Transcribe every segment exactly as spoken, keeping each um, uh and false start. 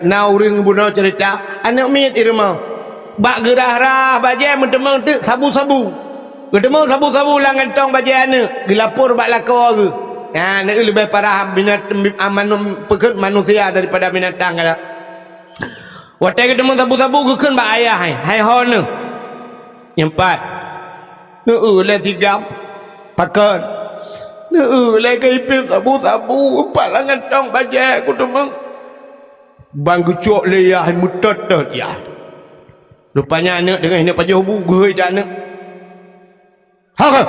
Na ureuëng bunoe ceurita, aneuëk miet di rumoh. Bak geurah-rah bajée meuteumeung teuk sabu-sabu. Geuteumeung sabu-sabu lam gantong bajée aneuëk, geulapor bak lakoe geuh. Nyan, aneuëk leubeh parah binat-, manusia daripada binatang kada. Watée geuteumeung sabu-sabu geukheun bak ayah hai, hai ho neuh. Nyang pat. Neu lé sigam. Pakon. Neu lé keu ipéb sabu-sabu, pat lam gantong bajée kuteumeung. Ban geucok lé yah meutot-tot yah. Rupanya aneuëk deungon inong pajoh bu geuhôi that aneuëk. Ha ka.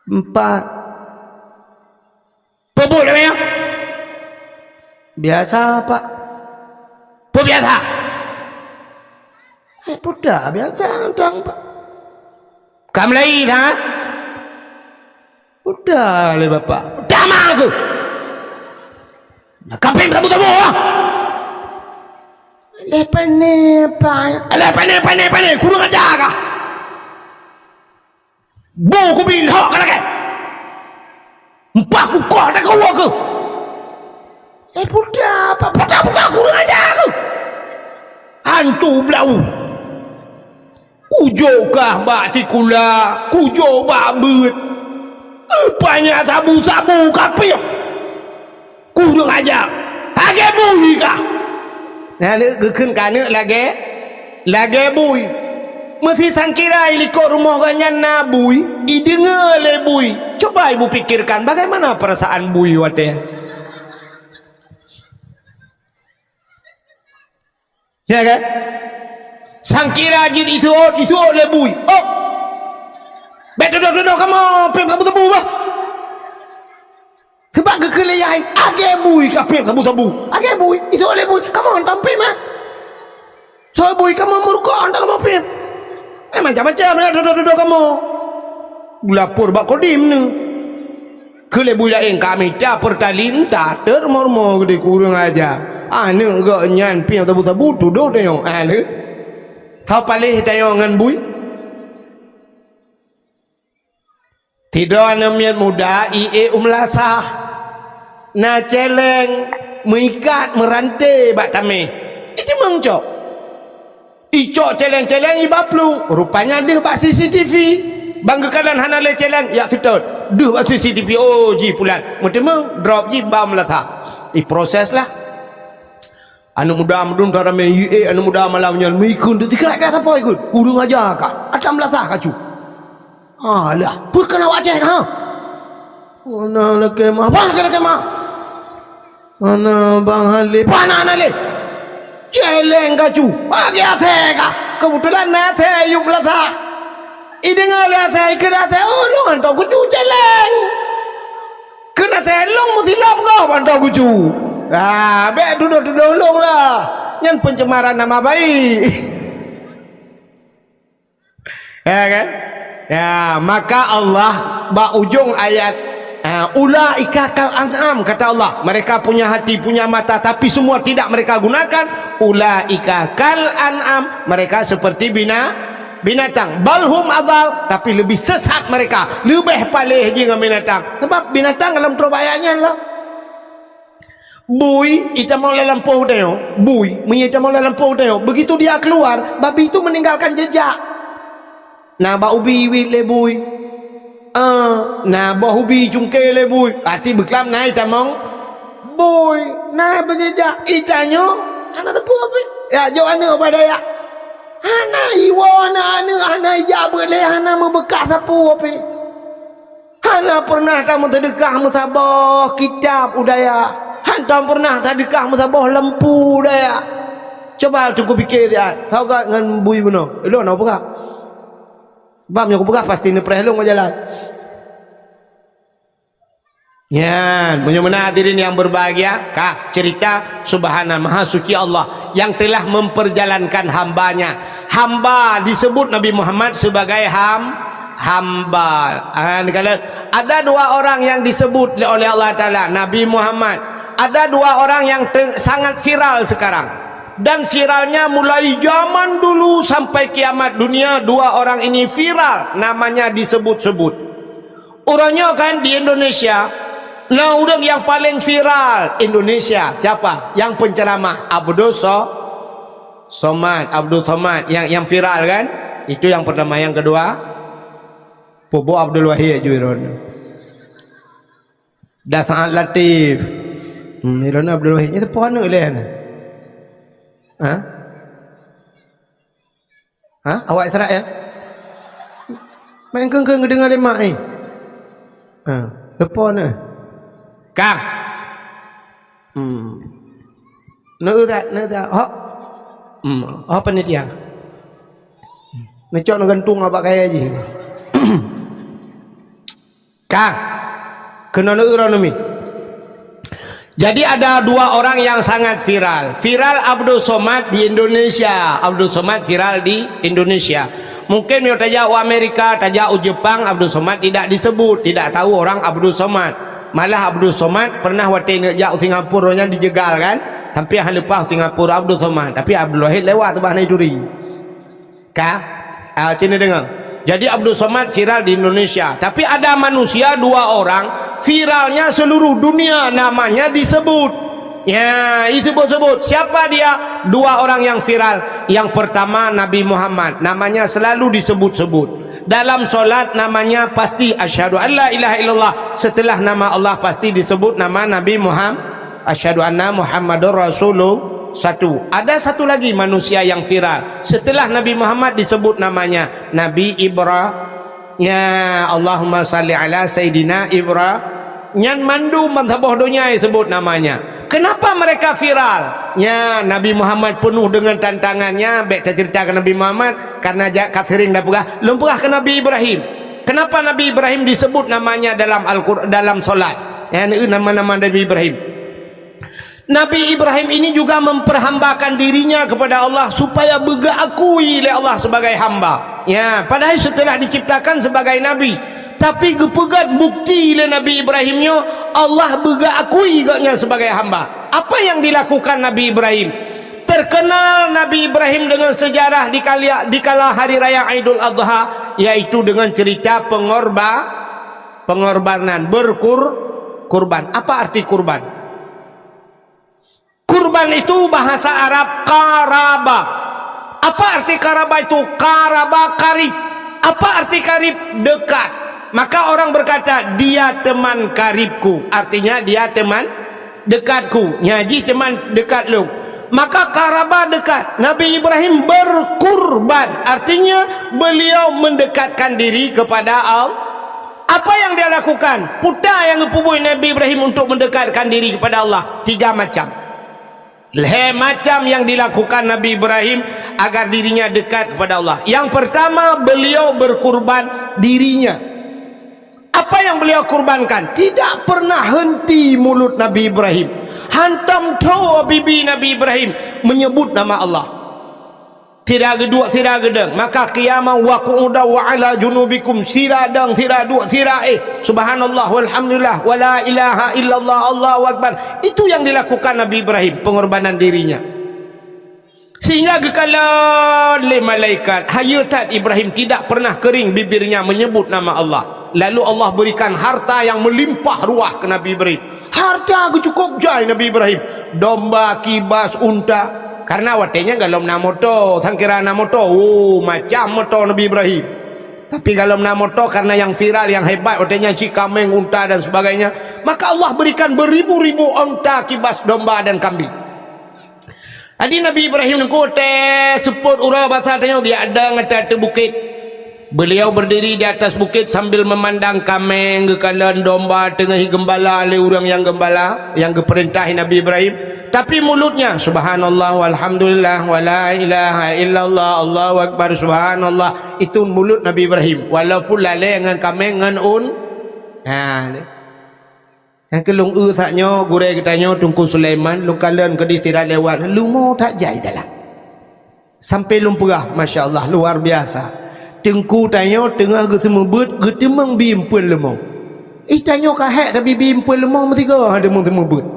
Empat. Peubut lé nyan. Biasa, Pak. Peue biasa? Eh, peue biasa, Pak. Ka mulai dah. Udah lé bapak. Udah mak aku. Nak kaping tabu-tabu ah. Leh pane, Pak. Leh pane, pane, pane. Kurang ajar kah? Bu kubi lhok ka lagée. Empah kukoh tak kau ke. Eh, puta, Pak. Puta, puta, kurang ajar aku. Hantu belau. Kujok kah bak sikula, kujok bak beuet. Rupanya sabu-sabu kapéh. Kurang ajar. Lagée bui kah? Nah, geukheun keu aneuëk lagée, lagée bui. Meusi sangkira ilikot rumoh gobnyan na bui, ideungoe lé bui. Coba ibu pikirkan bagaimana perasaan bui watée. Ya kan? Sangkira jih isuot, isuot lé bui. Oh! Bék tudoh-tudoh kamoe, péng sabu-sabu bah. Sebab geukheun lé yah hai, lagée bui kapéng sabu-sabu. Lagée bui, isuot lé bui. Kamoe hantom péng mah. Soe bui kamoe meurukok hantom kamoe péng. Eh, macam-macam ya tudoh-tudoh kamoe. Lapor bak Kodim ni. Keu lé bui laén ka mita Pertalite, ta teurimong-rimong geude kureueng aja. Aneuëk gobnyan pieng sabu-sabu tudoh tanyoe. Ah, lé. Soe paléh tanyoe ngon bui? Sidroe aneuëk miet muda ié u meulasah. Na céléng meuikat meuranté bak tamé. Iteumeung cok. Icok céléng-céléng iba plueng, rupanya deuh bak C C T V. Ban geukalon hana lé céléng, yak seutôt. Deuh bak C C T V, oh, ji pulan. Meuteumeung, drop ji ba meulasah. Iproses lah. Aneuëk muda meudun ka ramé, ié aneuëk muda malam nyan, meukheun teuh tikrak ka sapoe ikot. Ureuëng aja ka, ata meulasah kacu. Alah, peue keuneuk awak céh, ha? Mana lakée mah? Apa lakée, lakée mah? Mana Bang Halé? Mana Halé? Céléng kacu. Bagi asée ka. Keubeutulan na asée yub lasah. Ideungoe lé asée, ikheun asée, "Oh, lôn hantom kucu céléng." Kheun asée, "Lôn meusilop gob hantom kucu." Ah, bék tudoh-tudoh lôn lah. Nyan pencemaran nama baik. Ya kan? Ya, maka Allah bak ujong ayat, ha, "Ulaika kal an'am," kata Allah. Mereka punya hati, punya mata, tapi semua tidak mereka gunakan. "Ulaika kal an'am," mereka seperti bina-, binatang. "Bal hum adal," tapi lebih sesat mereka. Lebih paléh jih ngon binatang. Sebab binatang dalam troh ayat nyan lah. Bui, itamong lam lampôh tanyoe. Bui, meunyoe itamong lam lampôh tanyoe, begitu dia keluar, babi itu meninggalkan jejak. Na bak ubi iwit lé bui. Ah, na boh ubi cungké lé bui. Berarti beuklam na itamong bui. Na beujejak. Itanyoe, hana teupeu pih. Ya, jok aneuëk pada ya. Hana iwoe na aneuëk, hana ijak beuet lé, hana meubeukat sapeue pih. Hana pernah tameuseudekah meusaboh kitab u dayah. Hantom pernah tadeukah meusaboh lampu u dayah. Cuba teupikir siat, sagat ngon bui bunoe. Lôn hana peugah. Bab nyang kupeugah pasti neupreh lôn ngon jalan. Nyan, meunyoe meunan hadirin yang berbahagia, ka cerita subhana maha suci Allah yang telah memperjalankan hambanya. Hamba disebut Nabi Muhammad sebagai ham-, hamba. Ah, ni kata, ada dua orang yang disebut oleh Allah Taala, Nabi Muhammad. Ada dua orang yang te-, sangat viral sekarang. Dan viralnya mulai zaman dulu sampai kiamat dunia, dua orang ini viral, namanya disebut-sebut. Uroe nyoe kan di Indonesia, Nah, ureuëng yang paling viral Indonesia siapa? Yang penceramah Abdul So-, Somad, Abdul Somad yang, yang viral kan? Itu yang pertama. Yang kedua, Pubu Abdul Wahid Juiron. Dah Saad Latif. Hmm, Irona Abdul Wahid. Itu pun aneuk leh. Ha? Ha? Awak Israel? Main keng-keng dengar lemak ni. Ha, telepon eh. Kang. Hmm. Neu tak, neu tak. Hok. Hmm. Oh, panitia. Necok gantung abak kaya jih. Ka. Keunoe ureuëng numi. Jadi ada dua orang yang sangat viral. Viral Abdul Somad di Indonesia. Abdul Somad viral di Indonesia. Mungkin meunyoe tajak u Amerika, tajak u Jepang, Abdul Somad tidak disebut, tidak tahu orang Abdul Somad. Malah Abdul Somad pernah watée neujak u Singapura nyan dijegal kan. Tapi hana leupah u Singapura Abdul Somad. Tapi Abdul Wahid lewat teubah na ituri. Ka? Ah, cina dengar. Jadi Abdul Somad viral di Indonesia. Tapi ada manusia dua orang viralnya seluruh dunia, namanya disebut. Ya, disebut-sebut. Siapa dia? Dua orang yang viral. Yang pertama Nabi Muhammad, namanya selalu disebut-sebut. Dalam solat namanya pasti asyhadu an la ilaha illallah. Setelah nama Allah pasti disebut nama Nabi Muhammad. Asyhadu anna Muhammadur Rasulullah. Satu. Ada satu lagi manusia yang viral. Setelah Nabi Muhammad disebut namanya, Nabi Ibra-, ya, Allahumma salli ala Sayyidina Ibra-, nyan mandum bansaboh donya disebut namanya. Kenapa mereka viral? Nya, Nabi Muhammad penuh dengan tantangannya, bèk tacerita keu Nabi Muhammad, karena jak ka sering dah peugah, lôn peugah keu Nabi Ibrahim. Kenapa Nabi Ibrahim disebut namanya dalam Al-Qur-, dalam solat? Ya, nama-nama Nabi Ibrahim. Nabi Ibrahim ini juga memperhambakan dirinya kepada Allah supaya beugeukui lé Allah sebagai hamba. Ya, padahai setelah diciptakan sebagai nabi, tapi geupeugét bukti lé Nabi Ibrahim nyoe Allah beugeukui gobnyan sebagai hamba. Apa yang dilakukan Nabi Ibrahim? Terkenal Nabi Ibrahim dengan sejarah di kali-, di kala hari raya Idul Adha, yaitu dengan cerita pengorba-, pengorbanan, berkur-, kurban. Apa arti kurban? Kurban itu bahasa Arab qaraba. Apa arti qaraba itu? Qaraba, karib. Apa arti karib? Dekat. Maka orang berkata, "Dia teman karibku." Artinya, dia teman dekatku. Nya jih teman dekat lôn. Maka qaraba dekat. Nabi Ibrahim berkurban. Artinya, beliau mendekatkan diri kepada Allah. Apa yang dia lakukan? Puta nyang geupeubuet Nabi Ibrahim untuk mendekatkan diri kepada Allah. Tiga macam. Lhèe macam yang dilakukan Nabi Ibrahim agar dirinya dekat kepada Allah. Yang pertama, beliau berkurban dirinya. Apa yang beliau kurbankan? Tidak pernah henti mulut Nabi Ibrahim. Hantom tho bibi Nabi Ibrahim menyebut nama Allah. Sira geuduek, sira geudong. Maka qiyama wa qu'uda wa ala junubikum. Sira dong, sira duek, sira éh. Subhanallah, walhamdulillah, wala ilaha illallah, Allahu akbar. Itu yang dilakukan Nabi Ibrahim, pengorbanan dirinya. Sehingga geukalon lé malaikat, hayeu that Ibrahim tidak pernah kering bibirnya menyebut nama Allah. Lalu Allah berikan harta yang melimpah ruah ke Nabi Ibrahim. Harta geucukôp jai Nabi Ibrahim. Domba, kibas, unta. Karena watèe nyan golom na moto, sangkira na moto. Oh, macam moto Nabi Ibrahim. Tapi golom na moto karena yang viral, yang hebat, watèe nyan cit kaméng, unta dan sebagainya. Maka Allah berikan beribu-ribu unta, kibas, domba dan kambing. Jadi Nabi Ibrahim nyan watèe seupôt uroe basa tanyoe geujak dong ateueh bukét. Beliau berdiri di atas bukit sambil memandang kaméng geukalon, domba teungoh geumbala lé ureuëng nyang geumbala, nyang geupeurintah Nabi Ibrahim. Tapi mulutnya, "Subhanallah, walhamdulillah, wala ilaha illallah, Allahu akbar, subhanallah." Itu mulut Nabi Ibrahim. Walaupun lalée ngon kaméng ngon un-, ha, nyang keu lôn eu that nyoe, gurée geutanyoe Teungku Sulaiman, lôn kalon keudeh sira lewat, leumo that jai dalam. Sampai lôn peugah, masya Allah, luar biasa. Teungku tanyoe teungoh geuseumeubeuet, geuteumeung bi eumpeuen leumo. Ih, tanyoe ka hék tabi bi eumpeuen leumo meusigoe han teumeung seumeubeuet.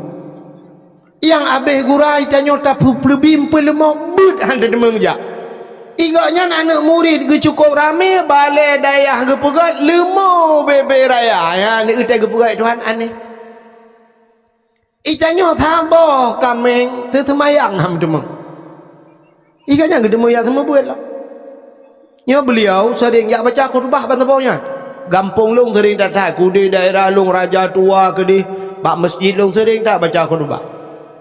Nyang abéh gura ih tanyoe tapeupeuleubie eumpeuen leumo, beuet han teumeung jak. Ingat nyan aneuk murit geucukôp ramé, balée dayah geupeugét, leumo bebe raya. Ya, aneuk geutai geupeugét Tuhan aneh. Itanyoe saboh kaméng seuseumayang ham teuma. Iga nyan geuteumé jak seumeubeuet lah. Nyoe beliau sering jak baca khutbah ban saboh nyan. Gampông lôn sering that-that, keudeh daerah lôn Raja Tua keudeh, bak masjid lôn sering that baca khutbah.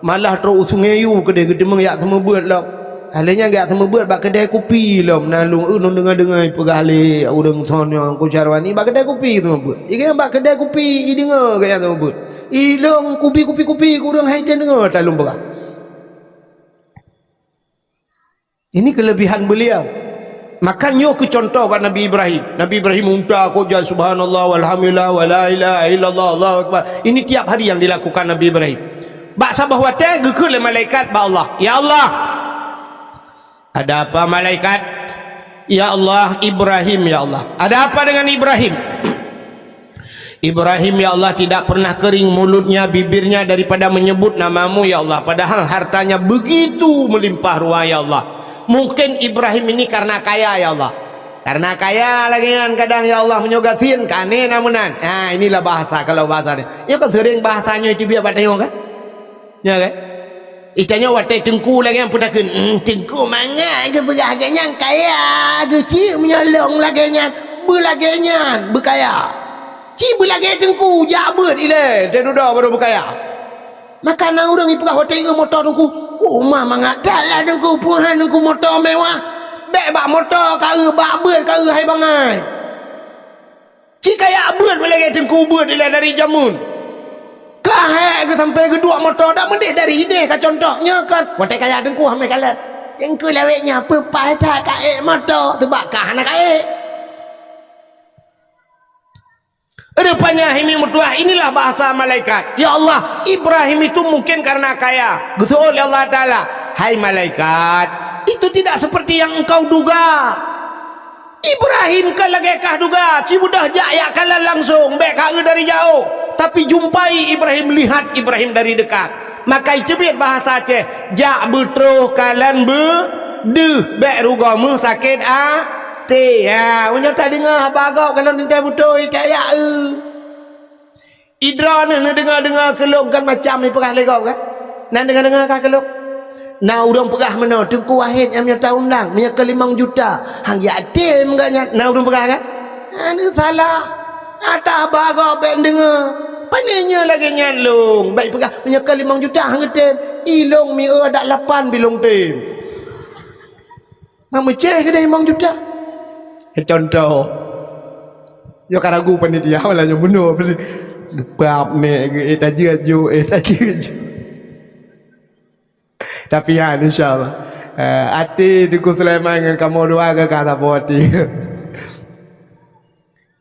Malah trok u Sungai Yu keudeh geuteumé jak seumeubeuet lom. Alheuh nyan geujak seumeubeuet bak keudè kupi lom, na lôn, eu, lôn deungoe-deungoe peugah lé ureuëng son nyoe Teungku Syarwani bak keudè kupi seumeubeuet. Iga bak keudè kupi ideungoe geujak seumeubeuet. Ilôn kupi, kupi, kupi, ureuëng hai teudeungoe that lôn peugah. Ini kelebihan beliau. Maka nyoe keu contoh bak Nabi Ibrahim. Nabi Ibrahim unta kok jan, subhanallah, walhamdulillah, wala ilaha illallah, Allahu akbar. Ini tiap hari yang dilakukan Nabi Ibrahim. Bak saboh watèe geukheun lé malaikat bak Allah, "Ya Allah, ada apa malaikat? Ya Allah, Ibrahim, ya Allah. Ada apa dengan Ibrahim?" Ibrahim, ya Allah, tidak pernah kering mulutnya, bibirnya daripada menyebut nama-Mu, ya Allah. Padahal hartanya begitu melimpah ruah, ya Allah. Mungkin Ibrahim ini karena kaya, ya Allah. Karena kaya lagèe nyan kadang, ya Allah, meunyoe gasien, ka aneh na meunan. Ha, inilah bahasa, kalau bahasa ni. Ya kan sering bahasa nyoe itu biar bak tanyoe kan? Nya kan? Itanyoe watèe teungku lagèe nyan peutakheun, "Hmm, teungku mangat geupeugah lagèe nyan kaya, geucit meunyoe lôn lagèe nyan, beulagèe nyan beukaya." Ci beulagèe teungku jak beuet ilèe, teududoe barô beukaya. Maka na ureuëng ipeugah watèe eu moto teungku, "Oh, ma mangat that lah teungku, peue han teungku moto mewah. Bèk bak moto ka eu, bak beuet ka eu hai bangai." Ci kaya beuet beulagèe teungku beuet ilèe dari jameun. Ka hék geusampai geuduek moto dak meudeh dari idéh ka contoh nyoe kan. Watèe kaya teungku hamé kalon. Teungku lawét nyoe peupai that ka ék moto, teubak ka hana ka ék. Rupanya hai mi meutuah, inilah bahasa malaikat. Ya Allah, Ibrahim itu mungkin karena kaya. Geuseuôt lé Allah Taala, "Hai malaikat, itu tidak seperti yang engkau duga." Ibrahim ka lagèe kah duga, ci beudôh jak yak kalon langsông, bèk ka eu dari jaôh. Tapi jumpai Ibrahim, lihat Ibrahim dari dekat. Maka iteubiet bahasa Aceh, jak beutroh kalon beudeuh, bèk rugoe meusakét até. Ha, meunyoe tadeungoe haba gob kalon teuntèe beutôi, tak yak eu. Idroeneuh neudeungoe-deungoe keu lôn kan macam ipeugah lé gob kan? Na deungoe-deungoe ka keu lôn? Na ureuëng peugah meunoe, Teungku Wahid nyang meunyoe taundang, meunyoe keu limong juta, han jiaté meugah nyan. Na ureuëng peugah kan? Aneuk salah. Ata haba gob bèk deungoe. Pane nyoe lagèe nyan lôn, bèk ipeugah, meunyoe keu limong juta han geutem. Ilôn mieu adak lapan bilôn tem. Mak meucéh keudeh limong juta. Eh, contoh. Yo ka ragu panitia malah nyoe bunoe. Geupap nek, eh, tajeuet ju, eh, tajeuet ju. Tapi ya, insya Allah. Eh, até Teungku Sulaiman ngon kamoe dua ka, ka saboh até.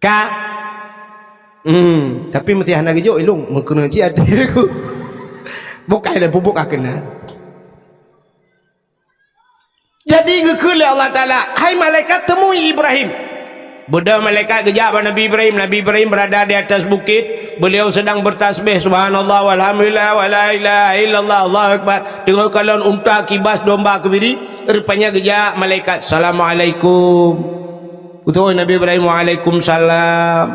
Ka. Hmm, tapi meusti hana geujok ilong, meukeuna cit até ku. Bukai lé pubuk ka keunan. Jadi geukheun lé Allah Taala, "Hai malaikat, temui Ibrahim." Beudôh malaikat geujak bak Nabi Ibrahim. Nabi Ibrahim berada di atas bukit. Beliau sedang bertasbih, "Subhanallah, walhamdulillah, wa la ilaha illallah, Allahu Akbar." Teungoh kalon unta kibas domba keubiri, rupanya geujak malaikat, "Assalamualaikum." Beutôi Nabi Ibrahim, "Waalaikumsalam."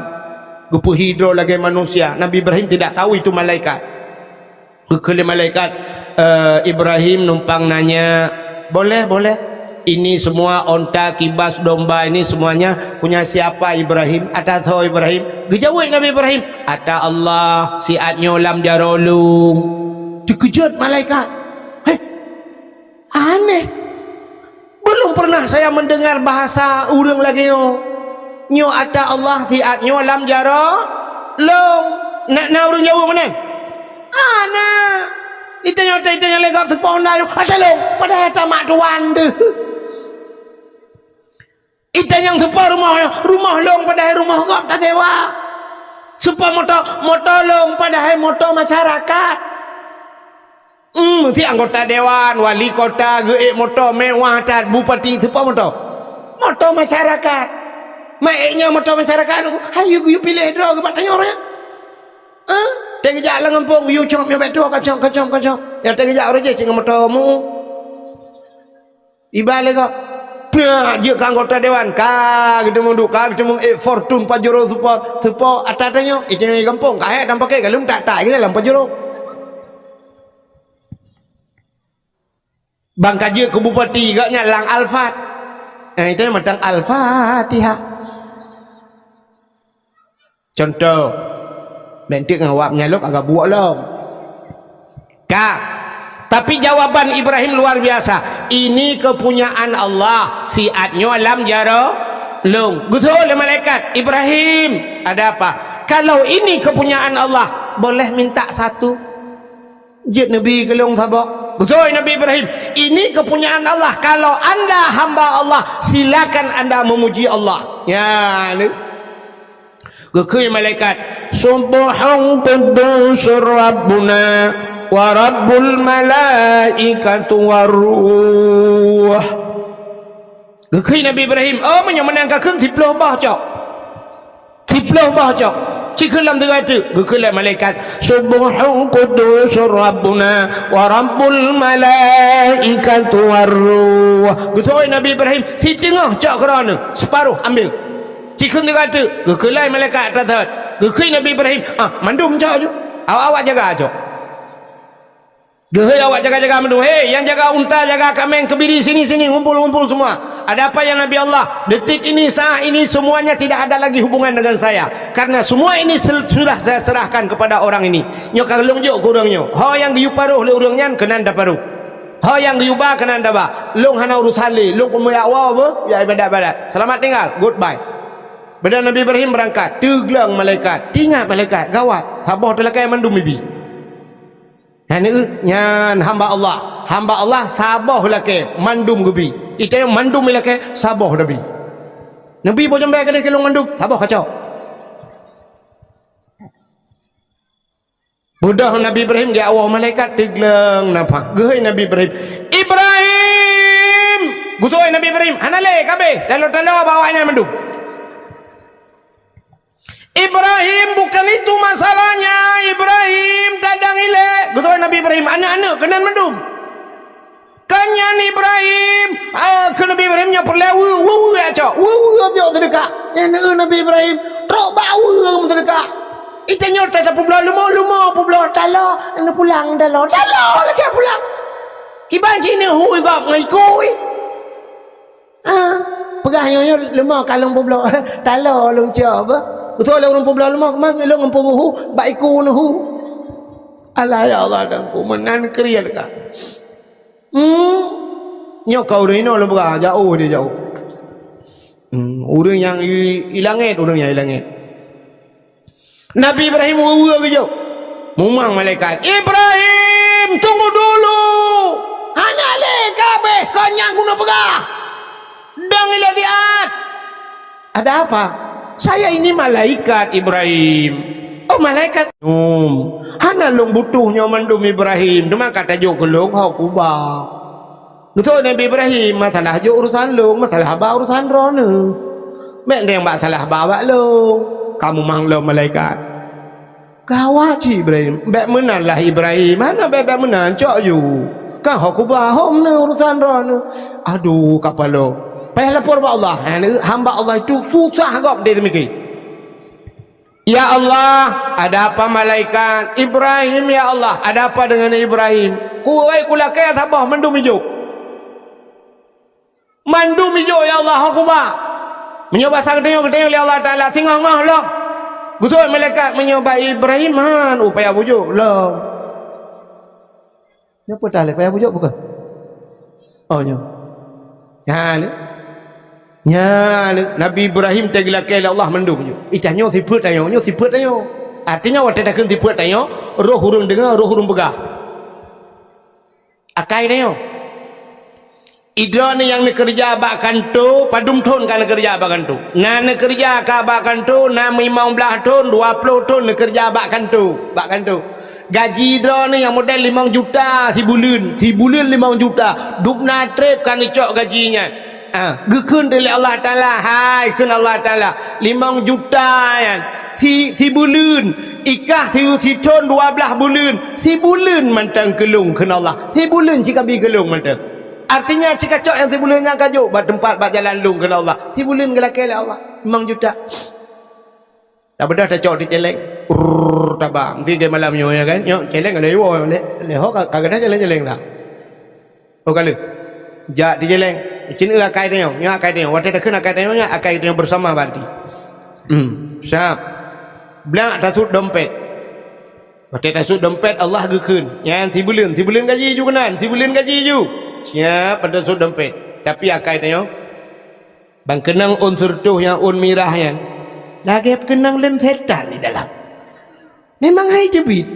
Geupeuhi droe lagèe manusia. Nabi Ibrahim tidak tahu itu malaikat. Geukheun lé malaikat, eh, Ibrahim numpang nanya, "Boleh, boleh. Ini semua onta, kibas, domba ini semuanya punya siapa, Ibrahim? Ata soe, Ibrahim?" Geujaweueb Nabi Ibrahim, "Ata Allah, siat nyoe lam jaroe lôn." Teukeujot malaikat. "Heh, aneh. Belum pernah saya mendengar bahasa ureuëng lagèe nyoe. Nyoe ata Allah, siat nyoe lam jaroe lôn." Na, na ureuëng jaweueb meunan? Hana. Itanyoe, itanyoe lé gob seupôt nyoe, "Ata lôn, padahai ata mak tuan deuh." Itanyoe seupôt rumoh, "Rumoh lôn, padahai rumoh gob tasewa." Seupôt moto, "Moto lôn, padahai moto masyarakat." Hmm, si anggota dewan, wali kota geuék moto mewah that, bupati seupôt moto. Moto masyarakat. Mak ék nyoe moto masyarakat, "Hayu geuyue piléh droe geuh bak tanyoe nyan." Eh? Teugeujak lam gampông, geuyue cop nyoe bak droe, kacok, kacok, kacok. Nyang teugeujak uroe jih singoh moto mu. Iba lé gob. Peuet jeuet keu anggota dewan, ka geuteumé duek, ka geuteumé ék Fortuner Pajero seupôt, seupôt ata tanyoe, itanyoe gampông, ka hék dan pakai galom tak-tak geujalan Pajero. Ban ka jeuet keu bupati, gobnyan lam Al-Fat. Eh, itu mantong Al-Fatihah. Contoh, bentuk ngon awak meunyoe lôn agak buok lom. Ka. Tapi jawaban Ibrahim luar biasa. "Ini kepunyaan Allah, siat nyoe lam jaroe lôn." Geutôi lé malaikat, "Ibrahim, ada apa?" "Kalau ini kepunyaan Allah, boleh minta satu?" Jeuet Nabi keu lôn saboh. Geutôi Nabi Ibrahim, "Ini kepunyaan Allah. Kalau anda hamba Allah, silakan anda memuji Allah." Ya, ni. Geukheun malaikat, "Subbuhun quddusur Rabbuna wa Rabbul malaikatu war ruh." Geukheun Nabi Ibrahim, "Oh, meunyoe meunan kakheun siploh boh cok." Siploh boh cok. Cikheun lam teungoh teuk, geukheun lé malaikat, "Subbuhun quddusur Rabbuna wa Rabbul malaikatu war ruh." Geutôi Nabi Ibrahim, "Siteungoh cok keu droeneuh, seuparoh ambil." Cikheun teungoh teuk, geukheun lé malaikat atra thot. Geukheun Nabi Ibrahim, "Ah, mandum cok ju. Awak-awak jaga cok." Geuhôi awak jaga-jaga mandum, "Hei, nyang jaga unta, jaga kaméng, keubiri, sini, sini, ngumpul, ngumpul semua. Ada apa ya Nabi Allah? Detik ini, saat ini, semuanya tidak ada lagi hubungan dengan saya. Karena semua ini sel-, sudah saya serahkan kepada orang ini. Nyoe ka lôn jok keu ureuëng nyoe. Ho nyang geuyue paroh lé ureuëng nyan, keunan taparoh. Ho nyang geuyue ba, keunan taba. Lôn hana urusan lé. Lôn keuneuk jak woe beuh, jak ibadat-ibadat. Selamat tinggal. Goodbye." Padahai Nabi Ibrahim beurangkat. Teugleng malaikat. Teuingat malaikat. Gawat. Saboh teulakée mandum ibi. Nyan, nyan hamba Allah. Hamba Allah saboh lakée mandum geubi. Itanyong mandum lakée saboh Nabi. Nabi boh jambée keudeh keu lôn mandum, saboh kacok. Beudôh Nabi Ibrahim di awak malaikat teugleng nafah. Geuhôi Nabi Ibrahim, "Ibrahim!" Geutôi Nabi Ibrahim, "Hana lé, ka abéh. Talo-talo bak awaknyan mandum." "Ibrahim, bukan itu masalahnya, Ibrahim, tadang ilée." Geutôi Nabi Ibrahim, "Aneuëk-aneuëk keunan mandum." "Keunan Ibrahim, ah, keu Nabi Ibrahim nyoe peureulée weue, weue, weue, cok, weue, weue, cok, seudeukah." Nyan, eh, Nabi Ibrahim, trok bak weue meuseudeukah. Itanyong that peubloe leumo, leumo peubloe, talo, neupulang talo, talo lakée pulang. Kiban cit neuhu gob ngon iku. Ah, peugah nyoe-nyoe leumo ka lôn peubloe. Talo lôn cok beuh. Beutôi lé ureuëng peubloe leumo, keumang lôn ngon peue hu, bak iku neuhu. Alah ya Allah, dan ku meunan kriet ka. Hmm. Nyoe ka ureuëng inoe lôn peugah, jauh dia jauh. Hmm, ureuëng nyang i, i langét, ureuëng nyang i langét. Nabi Ibrahim weue-weue geujok. Mumang malaikat, "Ibrahim, tunggu dulu! Hana lé ka abéh, kon nyang keuneuk peugah! Dong ilée siat!" "Ada apa?" "Saya ini malaikat, Ibrahim." "Oh, malaikat." "Hana lôn butoh nyoe mandum, Ibrahim. Teuma ka tajok keu lôn ho kuba." Geutôi Nabi Ibrahim, "Masalah jok urusan lôn, masalah haba urusan droeneuh. Bék deng bak salah haba bak lôn." Ka mumang lom malaikat. Gawat cit Ibrahim. "Bék meunan lah Ibrahim, hana bék-bék meunan, cok ju. Ka ho kuba hom neuh urusan droeneuh." Aduh, kapalo. Payah lapor bak Allah. Hamba Allah itu susah gob dia demikian. "Ya Allah, ada apa malaikat?" "Ibrahim, ya Allah, ada apa dengan Ibrahim?" "Kuwai kulakée saboh mandum ijok." "Mandum ijok, ya Allah, ho kuba." Meunyoe basa geutanyoe, geutanyoe lé Allah Taala, singoh-ngoh lom. Geutôi malaikat, "Meunyoe bak Ibrahim han, upaya bujok lom." Nyoe peue tah lé payah bujok bukan? Oh, nyoe. Nyan, nyan, Nabi Ibrahim teugeulakée lé Allah mandum nyoe. Itanyoe sifeuet tanyoe, nyoe sifeuet tanyoe. Artinya, watée takheun sifeuet tanyoe, roh ureuëng deungoe, roh ureuëng peugah. Akai tanyoe. Idroeneuh nyang neukeureuja bak kanto, padum thon ka neukeureuja bak kanto? Na neukeureuja ka bak kanto, na limong blaih thon, dua ploh thon neukeureuja bak kanto, bak kanto. Gaji droeneuh nyang model limong juta sibuleuen, sibuleuen limong juta, dubna treb ka neucok gaji nyan. Ah, geukheun lé Allah Taala, hai kheun Allah Taala, limong juta nyan, si, sibuleuen, ikah si, sithon dua blaih buleuen, sibuleuen mantong keu lôn kheun Allah, sibuleuen cit kabi keu lôn mantong. Artinya, cit kacok nyang sibuleuen nyan kajok bak teumpat, bak jalan lôn kheun Allah. Sibuleuen geulakée lé Allah, limong juta. Tabeudôh tacok di céléng. Rrrr, taba. Mesti ke malam nyoe, ya kan? Nyoe, céléng ada iwoe. Lé, lé ho ka, ka gadah céléng-céléng dah. Oh ka lheueh. Jak di Jeleng. Cit akai tanyoe, nyoe akai tanyoe. Watée takheun akai tanyoe nyan, akai tanyoe bersama berarti. Hmm, siap. Blah tasut dompet. Watée tasut dompet, Allah geukheun. Nyan sibuleuen, sibuleuen gaji ju keunan, sibuleuen gaji ju. Siap, tasut dompet. Tapi akai tanyoe, ban keunong ôn seureutôh nyang ôn mirah nyan, lagée keunong lem setan di dalam. Memang hai teubiet.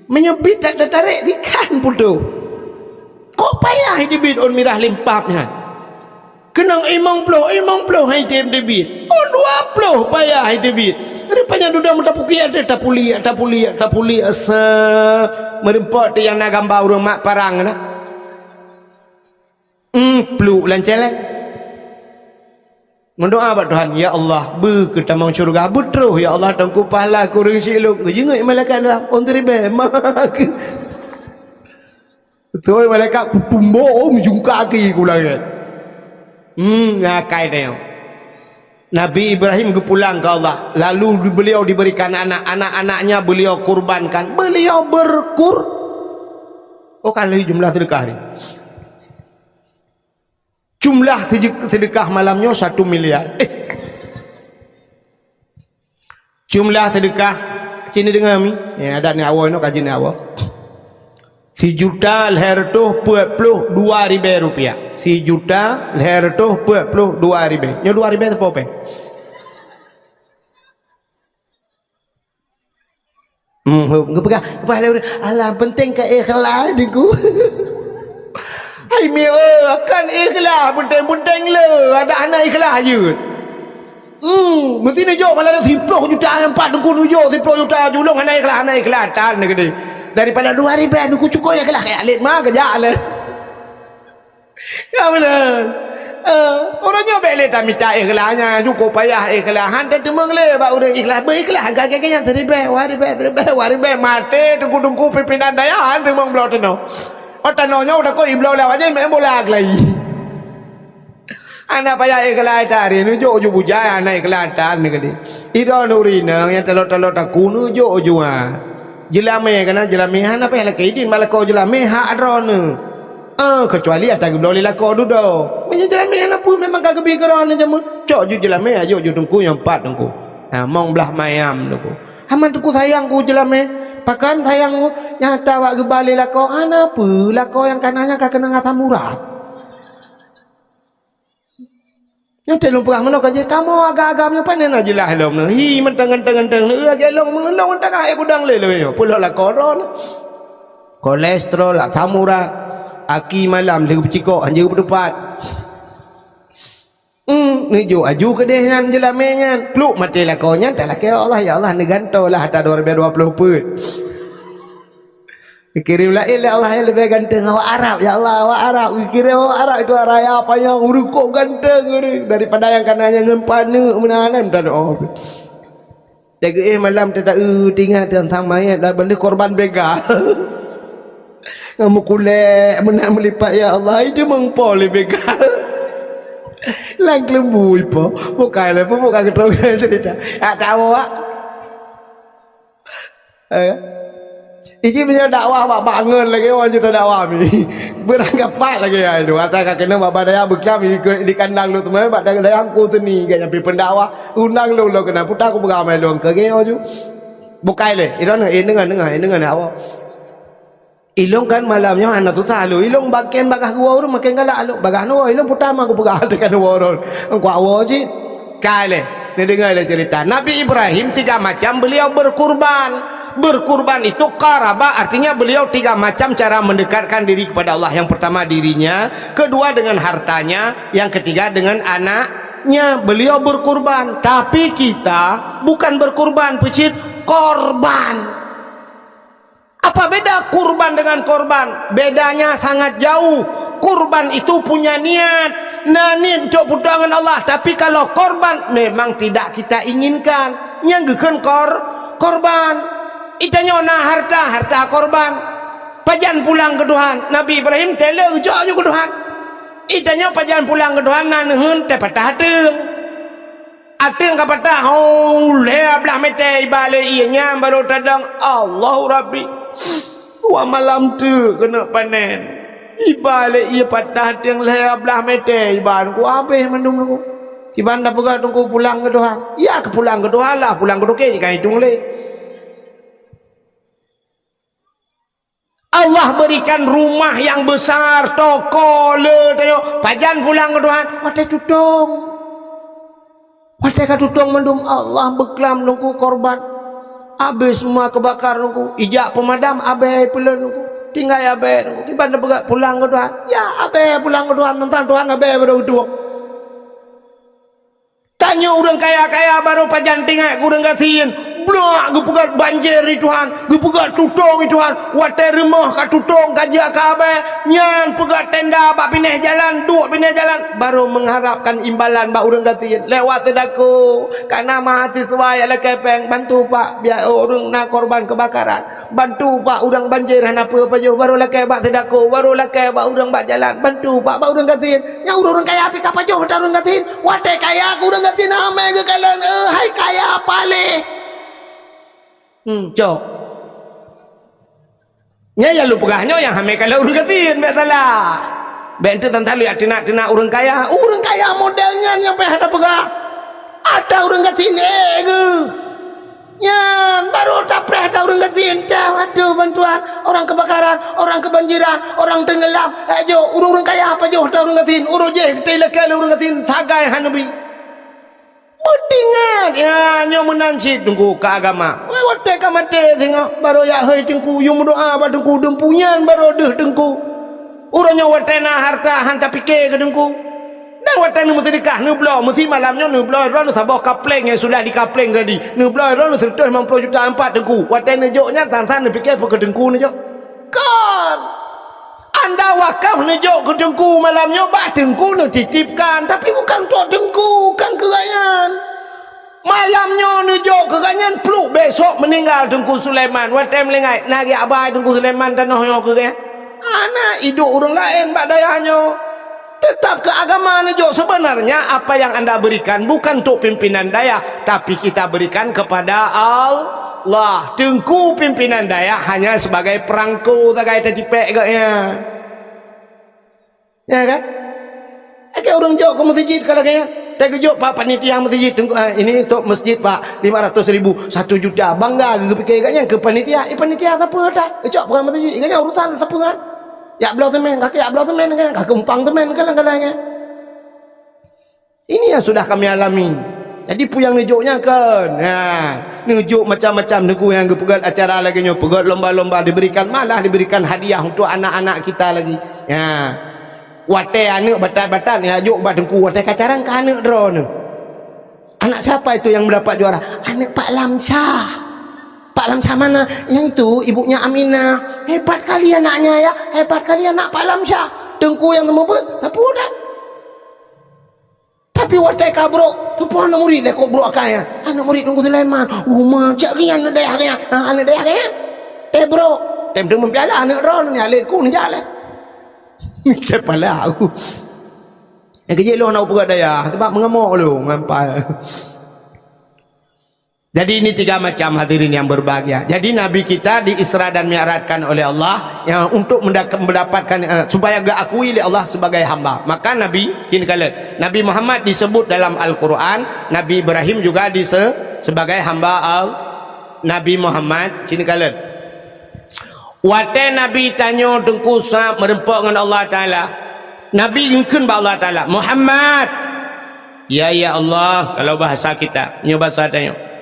Meunyoe biet tak tatarek sikan putôh. Kok payah hai teubiet ôn mirah limpab nyan. Keunong imong ploh, imong ploh hai tem teubiet. Ôn dua ploh payah hai teubiet. Rupanya dudoe meutapukiak teuh tapuliak, tapuliak, tapuliak sa meureumpok teuh nyang na gamba ureuëng mak parang na. Hmm, pluek lam céléng. Meudoá bak Tuhan, "Ya Allah, beu keu tamong syeuruga, beutroh ya Allah, teungku pahala kureueng siluek." Geujingeuk malaikat dalam, "Oh, ribée, mak." Beutôi malaikat kutumbok, oh, meujungka keu ku langét. Hmm, ngakai tanyoe. Nabi Ibrahim geupulang ke Allah, lalu beliau diberikan anak, anak-anaknya beliau kurbankan, beliau berkur-, oh, kali jumlah sedekah ni. Jumlah sede-, sedekah malam nyoe satu miliar. Eh. Jumlah sedekah, sini deungoe mi. Ya, adat ni awai no kaji ni awai. Sijuta lhée reutôh peuet ploh dua ribée rupiah. Sijuta lhée reutôh peuet ploh dua ribée. Nyoe dua ribée teupeue péng? Hmm, geupeugah, bah lé ureuëng, "Alah, penting ka ikhlas, Teungku." Hai mi, oh, kan ikhlas, penting-penting le, ada hana ikhlas jeuet. Hmm, meusti neujok malah siploh juta nyang pat Teungku neujok siploh juta julong hana ikhlas, hana ikhlas tan geude. Daripada dua ribée Teungku cukup ikhlas kayak alit ma kejak le. Ya betul. Eh, orang nyoe bek le tamita ikhlas nya, cukup payah ikhlas. Han teumeng le bak ureuëng ikhlas, berikhlas. Gagah nyang seribée, dua ribée, seribée, dua ribée, mate Teungku-teungku pimpinan dayah, han teumeng bloe tanoh. Oh, tanoh nyoe udah kok ibloe lewat je, main bola gelai. Hana payah ikhlas tadi, neujok ju bujai, hana ikhlas tan ni gede. Idon ureuëng inong nyang talo-talo taku neujok jua. Jeulame kana jeulame hana payah lakée idin, malah kau jeulame hak droeneuh. Ah, kecuali ata geubloe lé lakoe dudoe. Meunyoe jeulame hana peue memang ka geubi keu droeneuh jameun, cok ju jeulame, ajok ju Teungku nyang pat Teungku. Ah, mong blah mayam Teungku. Aman Teungku sayang ku jeulame. Pakon sayang ku, nyata wak geuba lé lakoe, hana peue, lakoe nyang kana nyan ka keunong asam urat. Nyoe teuh lôn peugah meunoe ka jih, kamoe agam-agam nyoe pane na jeulaih lom nyoe. Hi, mantong ganteng-ganteng nyoe, lagée lôn meunoe tangah ék udang lé lôn nyoe. Peulok lakoe droe nyoe. Kolesterol, asam urat, aki malam lheueh beucikok, hanjeuet beuteupat. Hmm, neujok aju keudeh nyan jeulame nyan. Pluk maté lakoe nyan, talakée Allah, "Ya Allah, neugantoe lah ata dua ribée dua ploh peuet." Geukirém laén lé Allah nyang leubeh ganteng awak Arab. Ya Allah, awak Arab. Geukirém awak Arab itu raya panyang, ureuëng kok ganteng ureuëng. Daripada nyang kana nyang ngon paneuk meunan, meunan, oh. Teugeue malam teuta-eu tingat teuntang manyét dan beli korban bega. Ngon meukulek meunan meulipat, ya Allah, itu mengpo lé bega. Lang keuleumbui po. Bukai lé po, bukai keutong cerita. Tak tahu, Wak. Eh? Iji meunyoe dakwah bak bangon lagée orang cerita dakwah mi. Beurangkapat lagée ai tu. Asai ka keuneuk bak badaya beuklam di kandang lu teumai bak dayang ku seni gak nyampi pendakwah. Undang lu lo kena puta ku beramai lu ke geo ju. Bukai lé. Idon eh dengan dengan eh dengan awak. Ilong kan malam nyoe hana susah lôn. Ilong baken bagah gua ureuëng makin galak lôn. Bagah nuwa ilong puta ma kupeugah tekan nuwa ureuëng. Engkau awo cit. Kai lé. Neudeungai lé cerita. Nabi Ibrahim tiga macam beliau berkurban. Berkurban itu qaraba, artinya beliau tiga macam cara mendekatkan diri kepada Allah. Yang pertama dirinya, kedua dengan hartanya, yang ketiga dengan anaknya. Beliau berkurban. Tapi kita bukan berkurban, pecit korban. Apa beda kurban dengan korban? Bedanya sangat jauh. Kurban itu punya niat. Na niet untuk peutuangan Allah. Tapi kalau korban, memang tidak kita inginkan. Nyang geukheun kor-, korban. Itanyoe na harta, harta korban. Pajan pulang keu Tuhan. Nabi Ibrahim tele jok ju keu Tuhan. Itanyoe pajan pulang keu Tuhan, na neuheun teuh patah teung. Ateueng ka patah, ho, lhée blah meuté iba lé ié nyan barô tadong, "Allahu Rabbi, dua malam teuk keuneuk panen." Iba lé ié patah tieng lhèe blah mètè iba Teungku, habéh mandum Teungku. Kiban tapeugah Teungku pulang keu Tuhan. Ya keu pulang keu Tuhan lah, pulang keu toke jih ka itong lé. Allah berikan rumah yang besar, toko le tanyoe. Pajan pulang keu Tuhan? Watèe tutong. Watèe ka tutong mandum, Allah beuklam Teungku korban. Abéh seumua keubakar Teungku. Ijak peumadam abèe peulon Teungku. Tinggai abèe Teungku. Kiban tapeugah pulang keu Tuhan? Ya abèe pulang keu Tuhan, teuntang Tuhan abèe barô geutuwông. Tanyoe ureueng kaya-kaya barô pajan teuingat keu ureueng gasien. Blok geupeugöt banjir di Tuhan, geupeugöt tutong di Tuhan. Watèe rumoh ka tutong ka jeuet keu abèe, nyan peugöt tenda bak binéh jalan, duek binéh jalan, barô mengharapkan imbalan bak ureueng gasien lewat seudako. Kana mahasiswa nyang lakèe pèng, bantu pak, biar ureueng na korban keubakaran. Bantu pak, ureueng banjir hana peue pajoh, barô lakèe bak seudako, barô lakèe bak ureueng bak jalan, bantu pak, bak ureueng gasien. Nyang ureueng kaya pih ka pajoh that ureueng gasien. Watèe kaya keu ureueng gasien, amai geukalon, eh hai kaya paléh. Hmm, cok. Nyan nyang lôn peugah nyoe nyang amai kalon ureueng gasien, bèk salah. Bèk enteuk tan-tan lôn jak teunak-teunak ureueng kaya. Ureueng kaya model nyan nyang payah tapeugah. Ata ureueng gasien, eh geuh. Nyan barô tapreh ata ureueng gasien, teuh, aduh bantuan, orang kebakaran, orang kebanjiran, orang tenggelam. Eh, jok, ureueng-ureueng kaya pajoh ata ureueng gasien, uroe jéh teuh ilakèe lé ureueng gasien sagai hana bi. Beutingat, ya, nyoe meunan cit Teungku keu agama. Wah, watèe ka maté singoh, barô jak hôi Teungku, yue meudoa bak Teungku, deumpu nyan barô deuh Teungku. Uroe nyoe watèe na hareuta han tapike keu Teungku. Dan watèe neumeuseudeukah, neubloe, meusi malam nyoe neubloe droeneuh saboh kapleng nyang sudah dikapleng tadi. Neubloe droeneuh seureutôh limong ploh juta ampat Teungku. Watèe neujok nyan, san-san neupike peu keu Teungku neujok? Kon! Anda wakaf neujok keu Teungku malam nyoe, bak Teungku neutitipkan, tapi bukan untuk Teungku, kan keu gobnyan. Malam nyoe neujok keu gobnyan, pluek besok meuninggal Teungku Sulaiman. Watèe meuninggai, na geujak bai Teungku Sulaiman tanoh nyoe keu gobnyan? Hana, idop ureueng laén bak dayah nyoe. Tetap keu agama neujok. Sebenarnya apa yang anda berikan bukan untuk pimpinan dayah, tapi kita berikan kepada Allah. Teungku pimpinan dayah hanya sebagai perangko sagai tatipèk gobnyan. Ya kan? Oke, ureueng jok keu meuseujid ka lagèe nyan. Teugeujok pak panitia meuseujid, Teungku, eh, ini untuk masjid, Pak, lima ratus ribu, satu juta. Bangga geupike gobnyan keu panitia. Eh, panitia sapeue that? Geucok peugah meuseujid. Gobnyan urusan sapeue kan? Jak bloe semen, ka keuh jak bloe semen kan? Ka keuh umpang semen kan, kan, kan. Ini yang sudah kami alami. Jadi peue nyang neujok nyan kan? Ha, neujok macam-macam Teungku nyang geupeugöt acara lagèe nyoe, peugöt lomba-lomba, diberikan, malah diberikan hadiah untuk anak-anak kita lagi. Ha. Watèe aneuk batat-batat nyang jok bak Teungku, watèe ka carông keu aneuk droeneuh. Anak siapa itu yang mendapat juara? Aneuk Pak Lamsyah. Pak Lamsyah mana? Yang itu ibunya Aminah. Hebat kali anaknya ya. Hebat kali anak Pak Lamsyah. Teungku nyang seumeubeuet, sapeue that? Tapi watèe ka brok, teupeue aneuk murit lé kok brok akai nyan. Aneuk murit Teungku Sulaiman. Uma, cak nyan aneuk dayah nyan. Ha, aneuk dayah nyan. Teuh brok. Teuh meupiala aneuk droeneuh nyan lé Teungku neujak lé. Kepala aku. Nyang keujeuet lôn hana kupeugah dayah, sebab meungamok lôn ngon pal. Jadi ini tiga macam hadirin yang berbahagia. Jadi Nabi kita di-Isra dan Mi'rajkan oleh Allah, ya, untuk mendak-, mendapatkan, eh, supaya diakui oleh Allah sebagai hamba. Maka Nabi, sini kalian, Nabi Muhammad disebut dalam Al-Quran, Nabi Ibrahim juga dise-, sebagai hamba Al-, Nabi Muhammad, sini kalian. Watèe Nabi tanyoe Teungku sab meureumpok ngon Allah Taala, Nabi geukheun bak Allah Taala, "Muhammad!" Ya, ya Allah, kalau bahasa kita, nyoe bahasa tanyoe.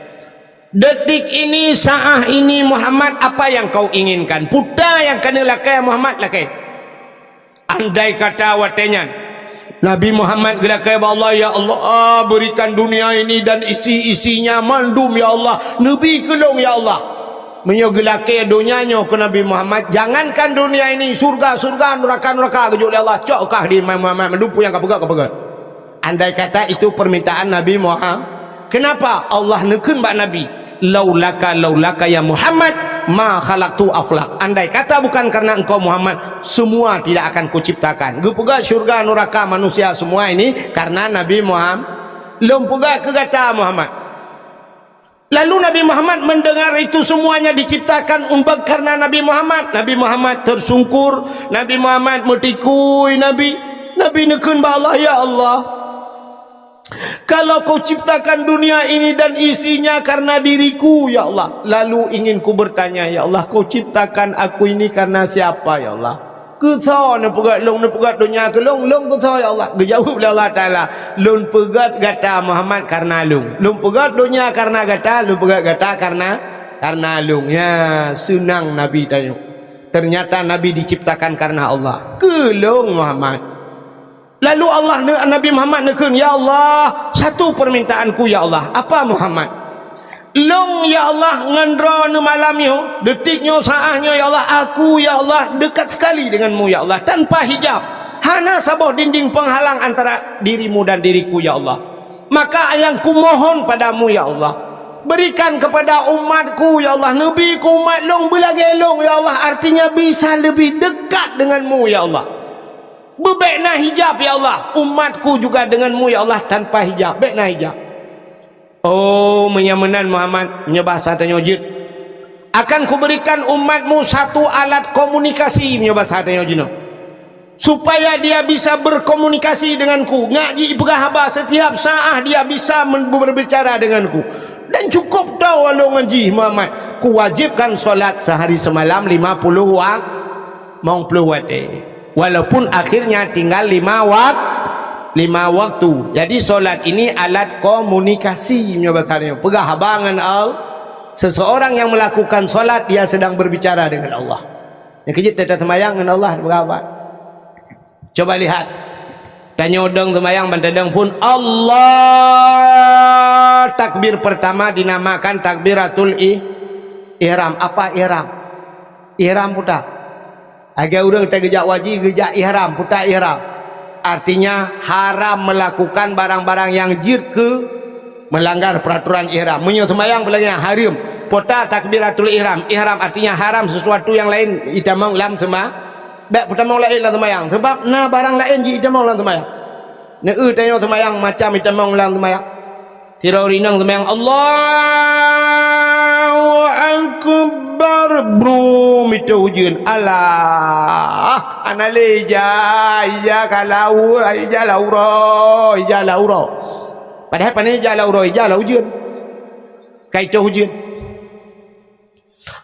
Detik ini, saat ini, Muhammad, apa yang kau inginkan? Peue nyang keuneuk lakèe Muhammad, lakèe. Andai kata watèe nyan, Nabi Muhammad geulakèe bak Allah, "Ya Allah, berikan dunia ini dan isi-isinya mandum, ya Allah. Neubi keu lôn, ya Allah." Meunyoe geulakèe donya nyoe keu Nabi Muhammad, jangankan dunia ini, syurga-syurga, nuraka-nuraka geujok lé Allah, cok kah di Muhammad, mandum peue nyang kapeugah, kapeugah. Andai kata itu permintaan Nabi Muhammad, kenapa Allah neukheun bak Nabi, "Laulaka, laulaka ya Muhammad, ma khalaqtu aflak." Andai kata bukan karena engkau Muhammad, semua tidak akan kuciptakan. Geupeugah syurga, nuraka, manusia, semua ini karena Nabi Muhammad. Lôn peugah keu gata Muhammad. Lalu Nabi Muhammad mendengar itu semuanya diciptakan umbak karena Nabi Muhammad. Nabi Muhammad tersungkur, Nabi Muhammad meutikui Nabi. Nabi neukheun bak Allah, "Ya Allah, kalau kau ciptakan dunia ini dan isinya karena diriku, ya Allah, lalu ingin ku bertanya, ya Allah, kau ciptakan aku ini karena siapa, ya Allah?" "Keu soe neupeugét lôn, neupeugét donya keu lôn, lôn keu soe, ya Allah?" Geujaweueb lé Allah Taala, "Lôn peugét gata Muhammad kareuna lôn. Lôn peugét donya kareuna gata, lôn peugét gata kareuna, kareuna lôn." Ya, seunang Nabi tanyoe. Ternyata Nabi diciptakan kareuna Allah. "Keu lôn Muhammad." Lalu Allah ne-, Nabi Muhammad neukheun, "Ya Allah, satu permintaanku, ya Allah." "Apa, Muhammad?" "Lôn, ya Allah, ngon droeneuh malam nyoe, detik nyoe, saát nyoe, ya Allah, aku, ya Allah, dekat sekali denganmu, ya Allah, tanpa hijab. Hana saboh dinding penghalang antara dirimu dan diriku, ya Allah. Maka nyang kumohon padamu, ya Allah, berikan kepada umatku, ya Allah, neubi keu umat lôn beulagée lôn, ya Allah, artinya bisa lebih dekat denganmu, ya Allah. Beubék na hijab, ya Allah, umatku juga denganmu, ya Allah, tanpa hijab. Bék na hijab." "Oh, meunyoe meunan Muhammad," meunyoe bahasa tanyoe jeuet, "akan kuberikan umatmu satu alat komunikasi," meunyoe bahasa tanyoe jinoe, "supaya dia bisa berkomunikasi denganku, ngak jipeugah haba setiap saát dia bisa men-, berbicara denganku. Dan cukup tahu lôn ngon jih Muhammad, kuwajibkan solat sehari semalam lima puluh wa-, limong ploh watée." Walaupun akhirnya tinggal lima wak-, lima waktu. Jadi, solat ini alat komunikasi, meunyoe bahasa nyoe. Peugah haba ngon Allah. Seseorang yang melakukan solat, dia sedang berbicara dengan Allah. Nyang keujeuet, teuta seumayang ngon Allah, peugah haba. Coba lihat. Tanyoe dong seumayang, ban tadong phon Allah. Takbir pertama dinamakan takbiratul ih-, ihram. Apa ihram? Ihram puta. Lagée ureuëng teugeujak haji, geujak ihram, puta ihram. Artinya, haram melakukan barang-barang nyang jeuet keu melanggar peraturan ihram. Meunyoe seumayang peulanggaran hareuem, puta takbiratul ihram. Ihram artinya haram sesuatu yang lain itamong lam seuma-, bék peutamong laén lam seumayang. Sabab na barang laén jitamong lam seumayang. Neu-eu tanyoe seumayang macam itamong lam seumayang. Sidroe ureuëng inong seumayang, "Allahu Akbar." Brum, itôh ujeuen. Alah, hana lé ija, ija ka lau-, ija lau uroe, ija lau uroe. Padahai pane ija lau uroe, ija lau ujeuen. Ka itôh ujeuen.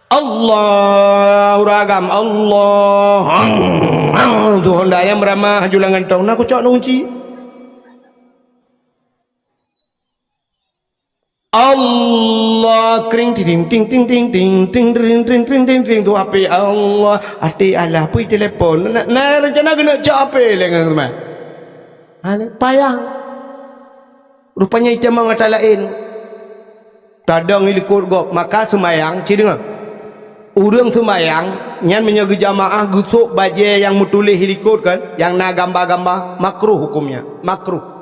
Allahu ragam, Allah. Tuhan dayang beurama haju lam gantong. Na kucok nunci. Allah, kring, ting, ting, ting, ting, ting, ting, ting, ting, ting, ting, ting, tu H P Allah, até Allah, pui telepon. Na, na rencana keuneuk cok H P lé ngon teuma. Ha, ni payah. Rupanya itamong ata laén. Tadong i likot gob, maka seumayang, ci deungoe. Ureuëng seumayang, nyan meunyoe geujamaah geusok bajée nyang meutuléh i likot kan, nyang na gamba-gamba, makruh hukumnya. Makruh.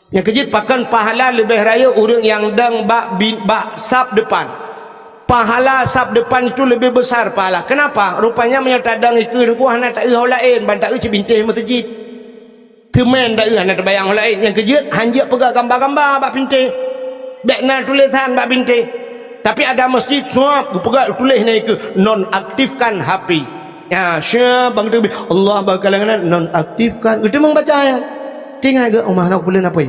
Nyang keujeuet pakon pahala leubeh rayeuk ureuëng nyang dong bak bin-, bak saf depan. Pahala saf depan itu leubeh besar pahala. Kenapa? Rupanya meunyoe tadong ikeue teungku hana taeu ho laén, ban taeu cit bintéh meuseujid. Teumén taeu hana teubayang ho laén. Nyang keujeuet hanjeuet peugah gamba-gamba bak bintéh. Bék na tulésan bak bintéh. Tapi ada masjid suap geupeugah tuléh na ikeue nonaktifkan H P. Ya, syah bang teubi Allah bak kalangan nonaktifkan. Geuteumong baca nyan. Tinggai geuh Allah na peuleueh apui.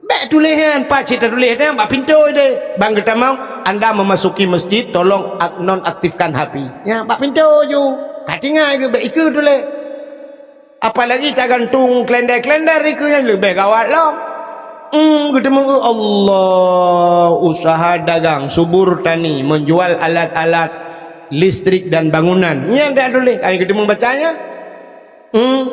Bék tuléh nyan, pat cit tatuléh nyan bak pintoe deh. Bang geutamong, anda memasuki masjid, tolong ak-, nonaktifkan H P. Nyan bak pintoe ju. Ka tinggai geuh bék ikeue tuléh. Apalagi tagantung kalender-kalender ikeue nyan leubeh gawat lom. Hmm, geuteumong, Allah, usaha dagang, subur tani, menjual alat-alat listrik dan bangunan. Nyan dak tuléh, ai geuteumong baca nyan. Hmm.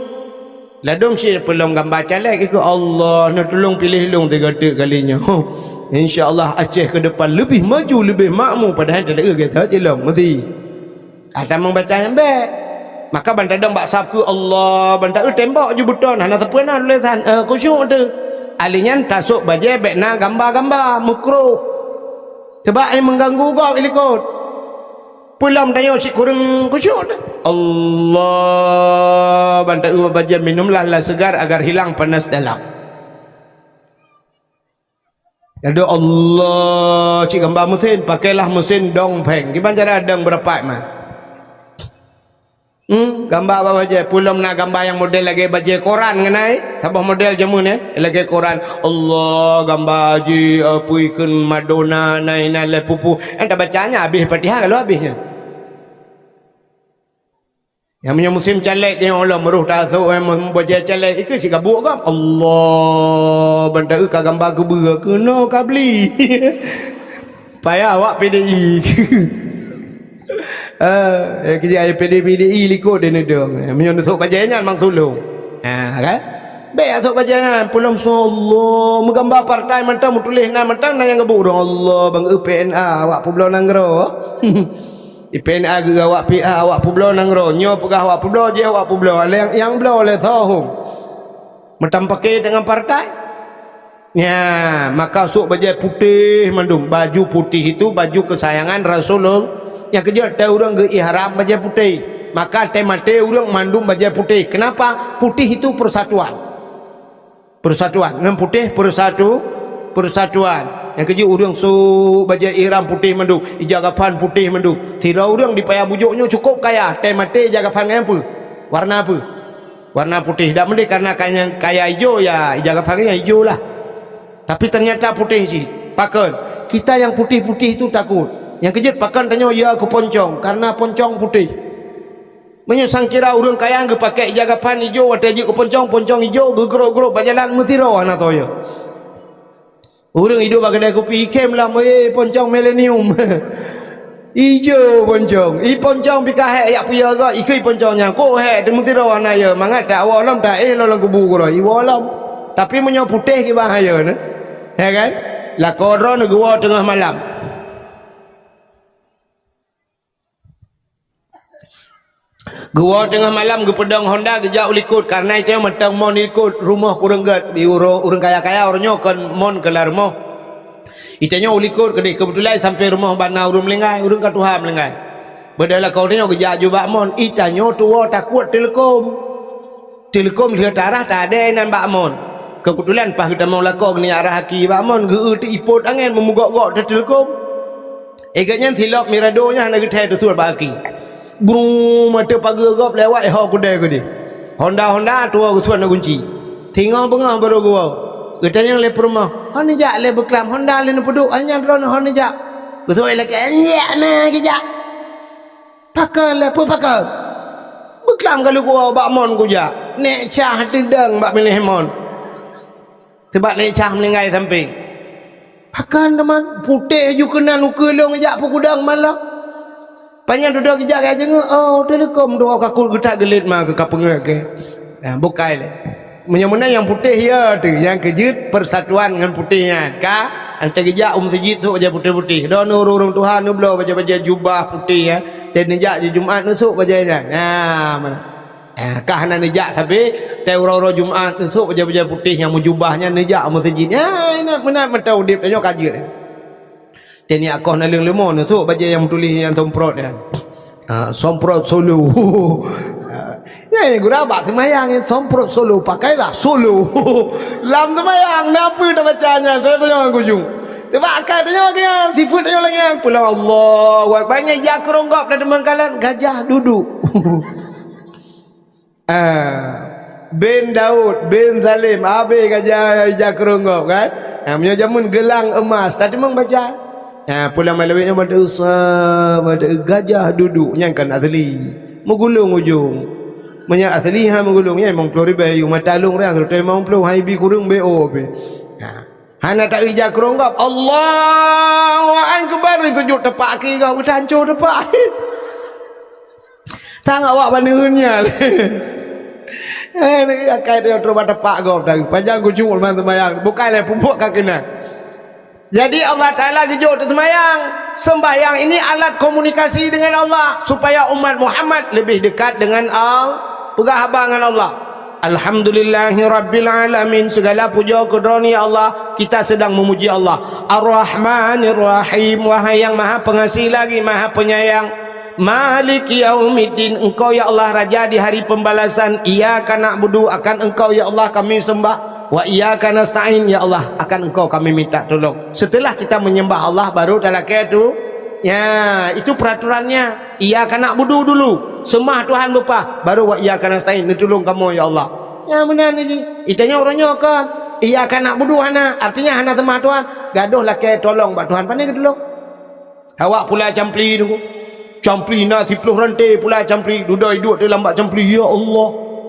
Ladôm cit peulom gamba caleg ikeue, Allah, neutulông piléh lôn sigoe teuk kali nyoe. Insya Allah Aceh ke depan leubeh maju, leubeh makmu, padahai teudeue gata cilong meusi. Ata meubaca nyang bék. Maka ban tadong bak saf keu Allah, ban taeu tembok ju beuton, hana sapeue na tulésan, eh, khusyuk teuh. Ahli nyan tasok bajée bék na gamba-gamba, mukroh. Sabab ai meuganggu gob i likot. Peulom tanyoe cit kureueng khusyuk teuh. Allah, ban taeu bajée minumlah la segar agar hilang panas dalam. Adoe Allah, cit gamba meusén, pakailah meusén dong pheng. Kiban cara dong beurapat man. Hmm, gamba bak bajée, peue lom na gamba nyang model lagée bajée koran ngon ai, saboh model jameun nyan, lagée koran. Allah, gamba jih, apui kheun Madonna, na inan lé pupu. Nyang tabaca nyan habéh Fatihah ka lheueh habéh nyan. Nyang meunyoe musém caleg nyoe lom roh tasok, eh, bajée caleg, ikeu cit gabuek gam. Allah, ban taeu ka gamba keubeue, keunoe ka bli. Payah awak P D I. Eh, eh, keu jih P D I, P D I likot di neudong. Eh, meunyoe neusok bajée nyan mang sulong. Ha, kan? Bék asok bajée nyan, peulom su Allah, meugamba partai mantong, meutuléh nan mantong, na nyang geubu dong Allah, bang E P N A, awak peubloe nanggroe. E P N A geuh awak P A, awak peubloe nanggroe. Nyoe peugah awak peubloe, jih awak peubloe. Lé nyang bloe lé soe hom. Meutam paké deungon partai. Nya, maka sôk bajée putéh mandum. Baju putih itu baju kesayangan Rasulullah. Nyang keujeuet tée ureuëng geu-ihram bajée putéh. Maka tée maté ureuëng mandum bajée putéh. Kenapa? Putih itu persatuan. Persatuan. Ngon putéh persatu-, persatuan. Nyang keujeuet ureuëng sôk bajée ihram putéh mandum, ija gapan putéh mandum. Sidroe ureuëng di Paya Bujok nyoe cukup kaya, tée maté ija gapan ngon peue? Warna peue? Warna putéh. Dak meudeh karena kaya, kaya ijo, ya ija gapan nyan ijo lah. Tapi ternyata putéh cit. Pakon? Kita nyang putéh-putéh itu takot. Nyang keujeuet pakon tanyoe ya keu poncong, karena poncong putéh. Meunyoe sangkira ureuëng kaya geupaké ija gapan ijo watée jeuet keu poncong, poncong ijo geugrok-grok bak jalan, meusidroe hana soe yue. Ureuëng iduek bak keudée kupi ikhém lam, "Eh, poncong milenium." Ijo poncong. I poncong pih ka hék yak peue goe, ikheun poncong nyan. Kok hék, meusidroe hana yue, mangat tawoe lom, taéh lom lam kubu keudroe, iwoe lom. Tapi meunyoe putéh kiban hayeue nyan. Ya kan? Lakoe droeneuh geuwoe teungoh malam. Geuwoe teungoh malam geupeudong honda geujak u likot, kareuna itanyoe mantong mon likot, rumoh kureueng gét, di uro-, ureuëng kaya-kaya uroe nyoe kon mon keu lam rumoh. Itanyoe u likot keudeh, keubeutulan sampoe rumoh bak na ureuëng meuninggai, ureuëng ka tuha meuninggai. Beudôh lakoe tanyoe geujak ju bak mon, itanyoe tuwoe takot teuleukom. Teuleukom lheueh tarah tadée nan bak mon. Keubeutulan paih geutamong lakoe geuneuk arah aki bak mon, geu-eu teuipot angén meumugok-gok teuteuleukom. Igét nyan silop mirado nyan hana geuthée teusuet bak aki. Brum, ateueh pageue gob lewat, eh, ho keudée keudeh. Honda-honda tuwoe geusuet na gunci. Singoh beungoh barô geuwoe. Geutanyong lé peurumoh, "Ho neujak lé beuklam honda lé neupeuduek, hai nyan droeneuh ho neujak?" Geusuet lé lagée, "Nyak na geujak." Pakon lé, peue pakon? Beuklam ka lheueh kuwoe bak mon kujak. Nék cah teudong bak binéh mon. Teubak nék cah meuninggai sampéng. Pakon teuma putéh ju keunan ukeue lôn jak peugudong malam. Panyang dudoe geujak gaya jeungeuk, oh, teuleukom dua kakot geutak geulet ma keu ka peungeuet keu. Nah, bukai lé. Meunyoe meunan nyang putéh ya teuh, nyang keujeuet persatuan ngon putéh nyan. Ka, anté geujak u meuseujid sôk bajée putéh-putéh. Droeneuh ureuëng tuha neubloe bajée-bajée jubah putéh ya. Dan neujak di Jumat neusôk bajée nyan. Nah, meunan. Eh, ka hana neujak sabe, tée uroe-uroe Jumat neusôk bajée-bajée putéh nyang meujubah nyan neujak u meuseujid. Ya, inan meunan mantong udeb tanyoe ka jeuet. Teuh nyak koh naleueng leumo neusôk bajée nyang meutuléh nyang somprot nyan. Ah, somprot solo. Ah, nyan gura bak seumayang nyan somprot solo, pakailah solo. Lam seumayang, na peue tabaca nyan, teuh tanyoe kujung. Teubak akai tanyoe nyan, sifeuet tanyoe lagée nyan. Pulang Allahu Akbar, nyan jak keurong gob dan teumangkalan gajah duduk. Ah, bin Daud, bin Salim, habéh gajah ija keurong gob, kan? Ah, meunyoe jameun geulang emas, tadi memang baca. Ah, pulang malam nyoe pada usah, pada gajah duduk, nyang kan asli. Meugulong ujong. Meunyoe asli ha meugulong, nyan limong ploh ribée, mata lông rang, limong ploh, hai bi kureueng B O B. Ah. Hana taeu ija keurong gob. Allahu Akbar, di sujud tepak aki gob, udah hancô tepak. Tang awak baneuen nyan. Eh, ni akai dia terus tepak gob dah. Panjang kujung ulama sembahyang. Bukan lé pupuk ka kena. Jadi Allah Taala geujok teu sembahyang. Sembahyang ini alat komunikasi dengan Allah supaya umat Muhammad lebih dekat dengan Allah. Peugah haba ngon Allah. Alhamdulillahirabbil alamin, segala puja keu Droeneuh ya Allah, kita sedang memuji Allah. Ar-Rahmanir Rahim, wahai yang Maha Pengasih lagi Maha Penyayang. Maliki yaumiddin, Engkau ya Allah Raja di hari pembalasan. Iyyaka na'budu, akan Engkau ya Allah kami sembah. Wa iyyaka nasta'in, ya Allah, akan Engkau kami minta tolong. Setelah kita menyembah Allah, baru talakée tu. Ya, itu peraturannya. Iyyaka na'budu dulu. Seumah Tuhan beupah, baru wa iyyaka nasta'in, neutulông kamoe, ya Allah. Ya, meunan ji. Itanyoe uroe nyoe kon. Iyyaka na'budu hana, artinya hana seumah Tuhan. Gadoh lakée tolong bak Tuhan, pane geutulông. Awak pula campli tu. Campli na siploh ranté pula campli. Dudoe duek teuh lam bak campli, "Ya Allah,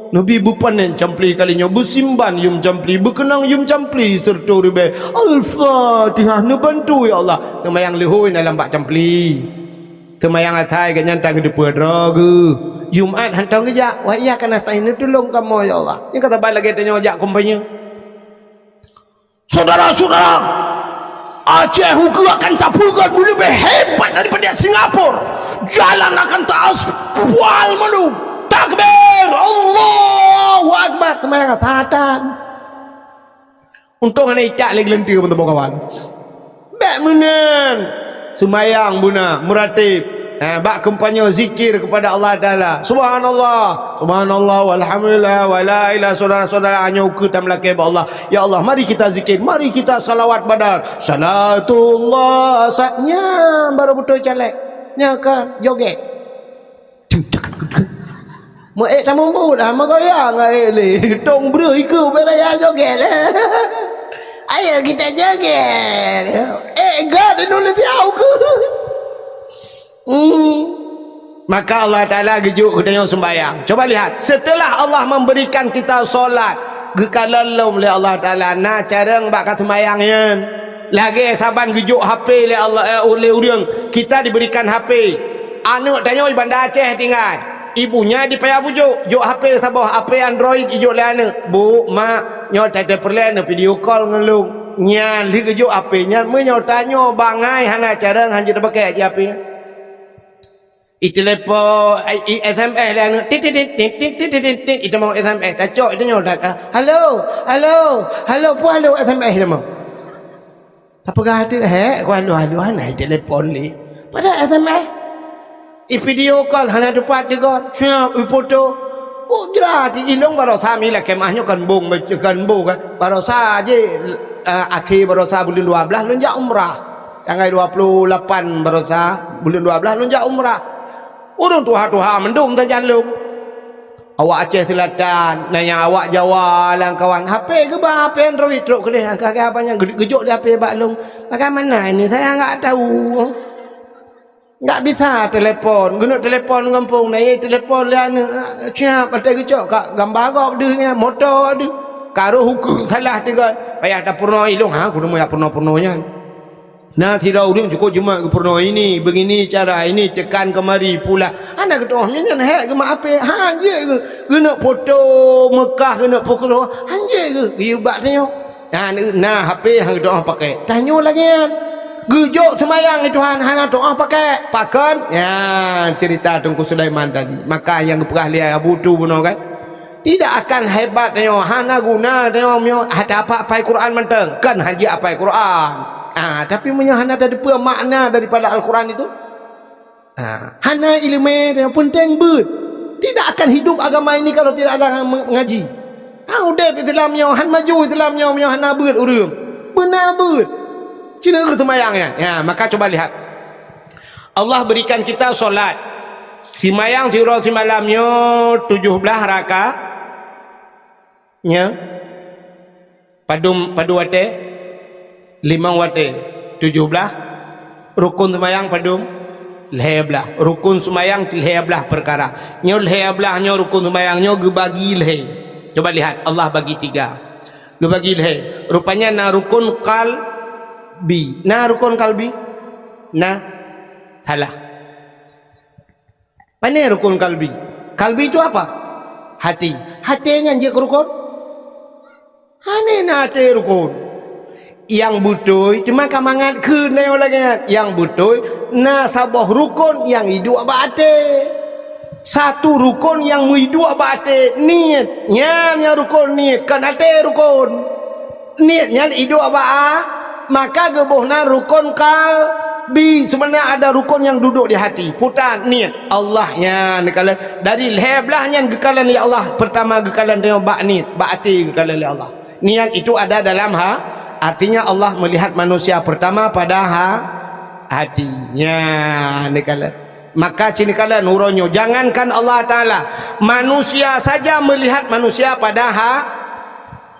Nabi beupanen campli kali nyoe, beusimban yum campli, beukeunong yum campli seureutoh ribée. Al-Fatihah, neubantu ya Allah." Seumayang leuhôi na lam bak campli. Seumayang asai geuh nyan tan geuteupeue droe geuh. Jumat hantom geujak, "Wa iyyaka nasta'in, neutulông kamoe ya Allah." Nyang ka saban lagée tanyoe jak kumpanye. Saudara-saudara, Aceh ukeue akan tapeugah leubeh hebat daripada Singapura. Jalan akan taaspal mandum. Takbir, Allahu Akbar, seumayang satan. Untông hana icak lé geuleunteu, teuma kawan. Bék meunan. Seumayang beuna, meuratib. Ha, bak kampanye zikir kepada Allah Taala. Subhanallah, subhanallah, walhamdulillah, wala ilaha, saudara-saudara, nyoe ukeue tameulakée bak Allah. Ya Allah, mari kita zikir, mari kita salawat badar. Salatullah, sa-, nyan baru beutôi caleg. Nyan kan, joget. Meu ék tamumbut, ah, meugoyang ék lé. Tông breuh ikeue, bèk raya joget. Ayo kita joget. Ék gét Indonesia ukeue. Hmm. Maka Allah Taala geujok geutanyoe sembahyang. Coba lihat, setelah Allah memberikan kita solat, geukalon lom lé Allah Taala na carông bak ka sembahyang nyan. Lagée saban geujok H P lé Allah, eh, lé ureuëng, kita diberikan H P. Aneuëk tanyoe di Banda Aceh tinggai. Ibunya di Paya Bujôk, jok H P saboh, H P Android ijok lé aneuëk. "Bu, mak, nyoe tateupeureulee neuvideo call ngon lôn." Nyan lheueh geujok H P nyan, meunyoe tanyoe bangai hana carông, hanjeuet tabakée cit H P. Itelepon, i, i S M S lé aneuëk, tit, tit, tit, itamong S M S, tacok itanyoe that, ah, "Halo, halo, halo," peue halo S M S itamong. Tapeugah teuk hék, ku halo-halo hana itelepon lé. Padahai S M S. I video call hana teupat teugon, siap ipoto. Oh, jrat, ilong barosa mi lakée mah nyoe kan bong, kan bong kan. Barosa jih, eh, akhé barosa buleuen dua blaih lôn jak umrah. Tanggai dua puluh lapan barosa, buleuen dua blaih lôn jak umrah. Ureuëng tuha-tuha mandum sajan lôn. Awak Aceh Selatan, na nyang awak Jawa, lam kawan. H P geuba, H P Android trok keudeh, ka, ka, apa nyang geu-, geujok lé H P bak lôn. Bagaimana ini? Saya enggak tahu. Enggak bisa telepon. Geuneuk telepon gampông, na ye telepon lé aneuëk, ah, siap, até geucok ka gamba gob deuh nyan, moto deuh. Ka roh ukeue salah teugon. Payah tapeurunoe ilong, ha, kudu meuyak peurunoe-peurunoe nyan. Na sidroe ureuëng cukôp jimat geupeurunoe ini, begini cara ini, tekan kemari, pula. Hana geutu'oh, nyan, nyan hék geumat H P. Ha, jeuet geu-, geuneuk poto Meukah, geuneuk pukul, ha, jeuet geu-, geuyue bak tanyoe. Na, na H P han geutu'oh pakai. Tanyoe lagée nyan. Geujok seumayang di Tuhan, hana tu'oh pakai. Pakon? Nyan cerita Teungku Sulaiman tadi. Maka nyang geupeugah lé Abu Tu bunoe kan. Tidak akan hebat tanyoe, hana guna tanyoe meunyoe hana apai Quran mantong, kan hana apai Quran. Ah, tapi meunyoe hana tateupeue makna daripada Al-Quran itu, ah, hana iéleumé tanyoe, peunteng beuet. Tidak akan hidup agama ini kalau tidak ada me-, mengaji. Ha, udeb Islam nyoe, han maju Islam nyoe, meunyoe hana beuet ureuëng. Beuna beuet. Cina keu seumayang nyan. Ya, maka coba lihat. Allah berikan kita solat. Simayang siuroe simalam nyoe tujoh blaih raka-, nya. Padum, padum watée? Limong watée. Tujoh blaih. Rukun seumayang padum? Lhée blaih. Rukun seumayang lhée blaih peukara. Nyoe lhée blaih nyoe rukun seumayang nyoe geubagi lhée. Coba lihat, Allah bagi tiga. Geubagi lhée. Rupanya na rukun qalbi. Na rukun qalbi? Na. Salah. Pane rukun kalbi? Kalbi itu apa? Hati. Hati nyan jeuet keu rukun? Hana na até rukun. Nyang beutôi, teuma ka mangat kheun na nyang lagée nyan. Nyang beutôi, na saboh rukun nyang iduek bak até. Satu rukun nyang meuiduek bak até, niet. Nyan nyang rukun niet, kon até rukun. Niet nyan iduek bak a, maka geuboh nan rukun kalbi. Sebenarnya ada rukun yang duduk di hati. Puta niet. Allah nyan geukalon. Dari lhée blaih nyan geukalon lé Allah. Pertama geukalon tanyoe bak niet, bak até geukalon lé Allah. Niat itu ada dalam ha, artinya Allah melihat manusia pertama pada ha, hati. Nya, neukalon. Maka cit neukalon uroe nyoe, jangankan Allah Taala, manusia saja melihat manusia pada ha,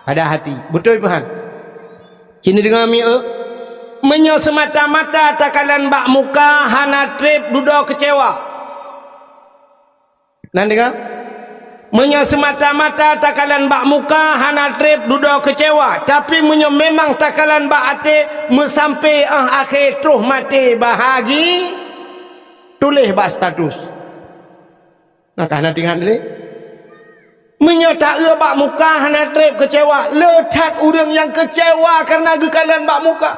pada hati. Beutôi peuhan? Cit neudeungoe mi eu. Meunyoe semata-mata takalon bak muka, hana treb dudoe keucewa. Nan deungoe? Meunyoe semata-mata takalon bak muka, hana treb dudoe keucewa, tapi meunyoe memang takalon bak até, meusampé 'oh akhé troh maté bahagi, tuléh bak status. Nah, ka hana teuingat lé. Meunyoe taeu bak muka hana treb keucewa, le that ureuëng nyang keucewa kareuna geukalon bak muka.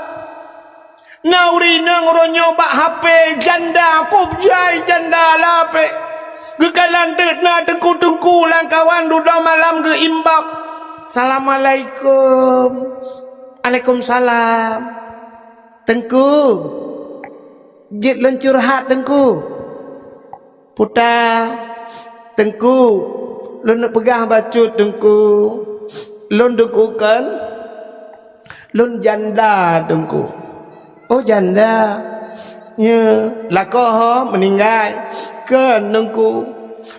Na ureuëng inong uroe nyoe bak H P janda, kub jai janda lapek. Geukalon teuk na teungku-teungku lam kawan dudoe malam geu-inbox. "Assalamualaikum." "Alaikumsalam." "Teungku, jeuet lôn curhat, Teungku." "Puta, Teungku, lôn neupeugah bacut, Teungku. Lôn, Teungku, kon, lôn janda, Teungku." "Oh, janda. Nyo, lakoe ho meuninggai?" "Kon, Teungku.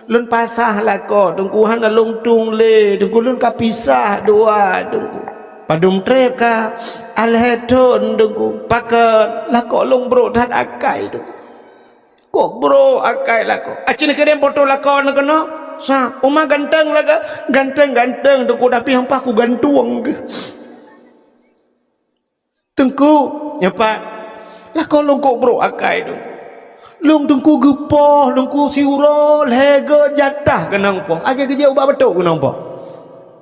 Lôn pasah lakoe, Teungku, hana lôn tueng lé, Teungku, lôn ka pisah dua, Teungku." "Padum treb ka?" "Alhé thon, Teungku." "Pakon?" "Lakoe lôn brok that akai, Teungku." "Kok brok akai lakoe?" "Aci neukirém foto lakoe neuh keunoe." "Sa, uma ganteng lagée?" "Ganteng-ganteng, Teungku, tapi hampa kugantueng geuh." "Teungku, nyoe pat, lakoe lôn kok brok akai, Teungku. Lôn, Teungku, geupoh, Teungku, siuroe lhée go jatah keunong poh. Akhé geujak ubak batok keunong poh.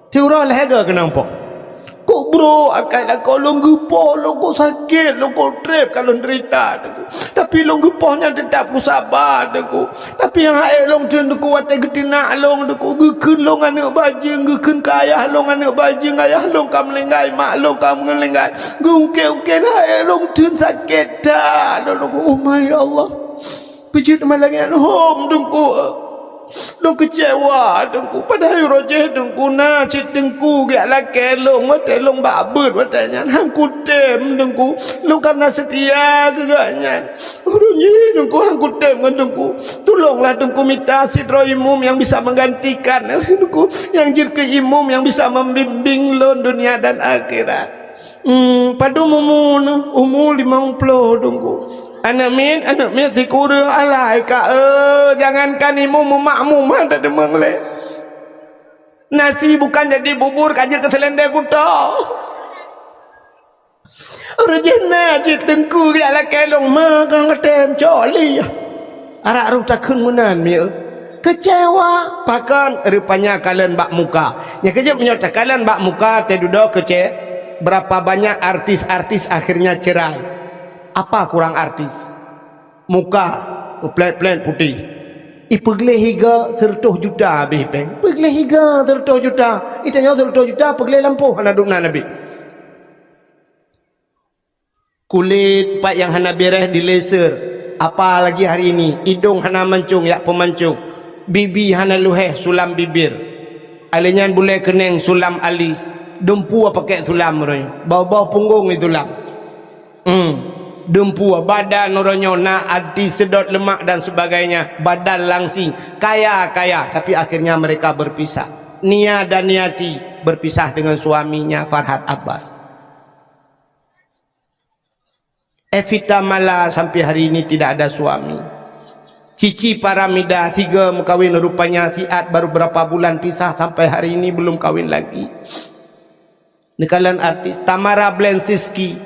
Siuroe lhée go keunong poh. Kok brok akai lakoe lôn geupoh, lôn kok sakét, lôn kok treb ka lôn deurita, Teungku. Tapi lôn geupoh nyan teutab kusaba, Teungku. Tapi nyang hase lôn theun, Teungku, watée geuteunak lôn, Teungku, geukheun lôn aneuëk bajeueng, geukheun keu ayah lôn aneuëk bajeueng, ayah lôn ka meuninggai, mak lôn ka meuninggai. Geuungkée-ungkée hase lôn theun sakét that lôn, Teungku. Oh my Allah. Peujeuet malam nyan hom, Teungku. Lôn keucewa, Teungku. Padahai uroe jih, Teungku, na cit Teungku geujak lakée lôn watée lôn bak beuet watée nyan. Han kutem, Teungku. Lôn ka na seutia keu gobnyan. Ureuëng jih, Teungku, han kutem ngon Teungku. Tulonglah Teungku mita sidroe imum nyang bisa menggantikan, Teungku, nyang jeuet keu imum nyang bisa membimbing lôn dunia dan akhirat. Hmm, padum umu neuh? Umu limong ploh, Teungku. Aneuëk miet, aneuëk miet sikureueng alai ka, eh, jangankan imum, meumakmum han tadeumeung lé. Nasi bukan jadi bubur, ka jeuet keu seulendé kuto. Uroe jih na cit Teungku geujak lakée lôn, ma kang katem cok lé. Arak roh takheun meunan, mieu. Keucewa, pakon, rupanya kalon bak muka. Nyang keujeuet meunyoe takalon bak muka, teududoe keuce-, berapa banyak artis-artis akhirnya cerai. Apa kurang artis? Muka, peuplét-plét putéh. Ipeugleh iga seureutôh juta habéh péng. Peugleh iga seureutôh juta. Itanyoe seureutôh juta peugleh lampôh hana dum na habéh. Kulét pat nyang hana beres di laser, apalagi hari ini, idong hana mancung jak peumancung, bibi hana luhéh sulam bibir, alèh nyan bulèe keuneng sulam alis, dumpeue pakèk sulam roh, bau-bau punggong isulam. Hmm, dumpeue, badan uroe nyoe na artis seudot leumak dan sebagainya, badan langsing, kaya-kaya, tapi akhirnya mereka berpisah. Nia dan Niati berpisah dengan suaminya Farhad Abbas. Evita Mala sampai hari ini tidak ada suami. Cici Paramida tiga mengkawin, rupanya siat baru berapa bulan pisah sampai hari ini belum kawin lagi. Neukalon artis Tamara Blensinski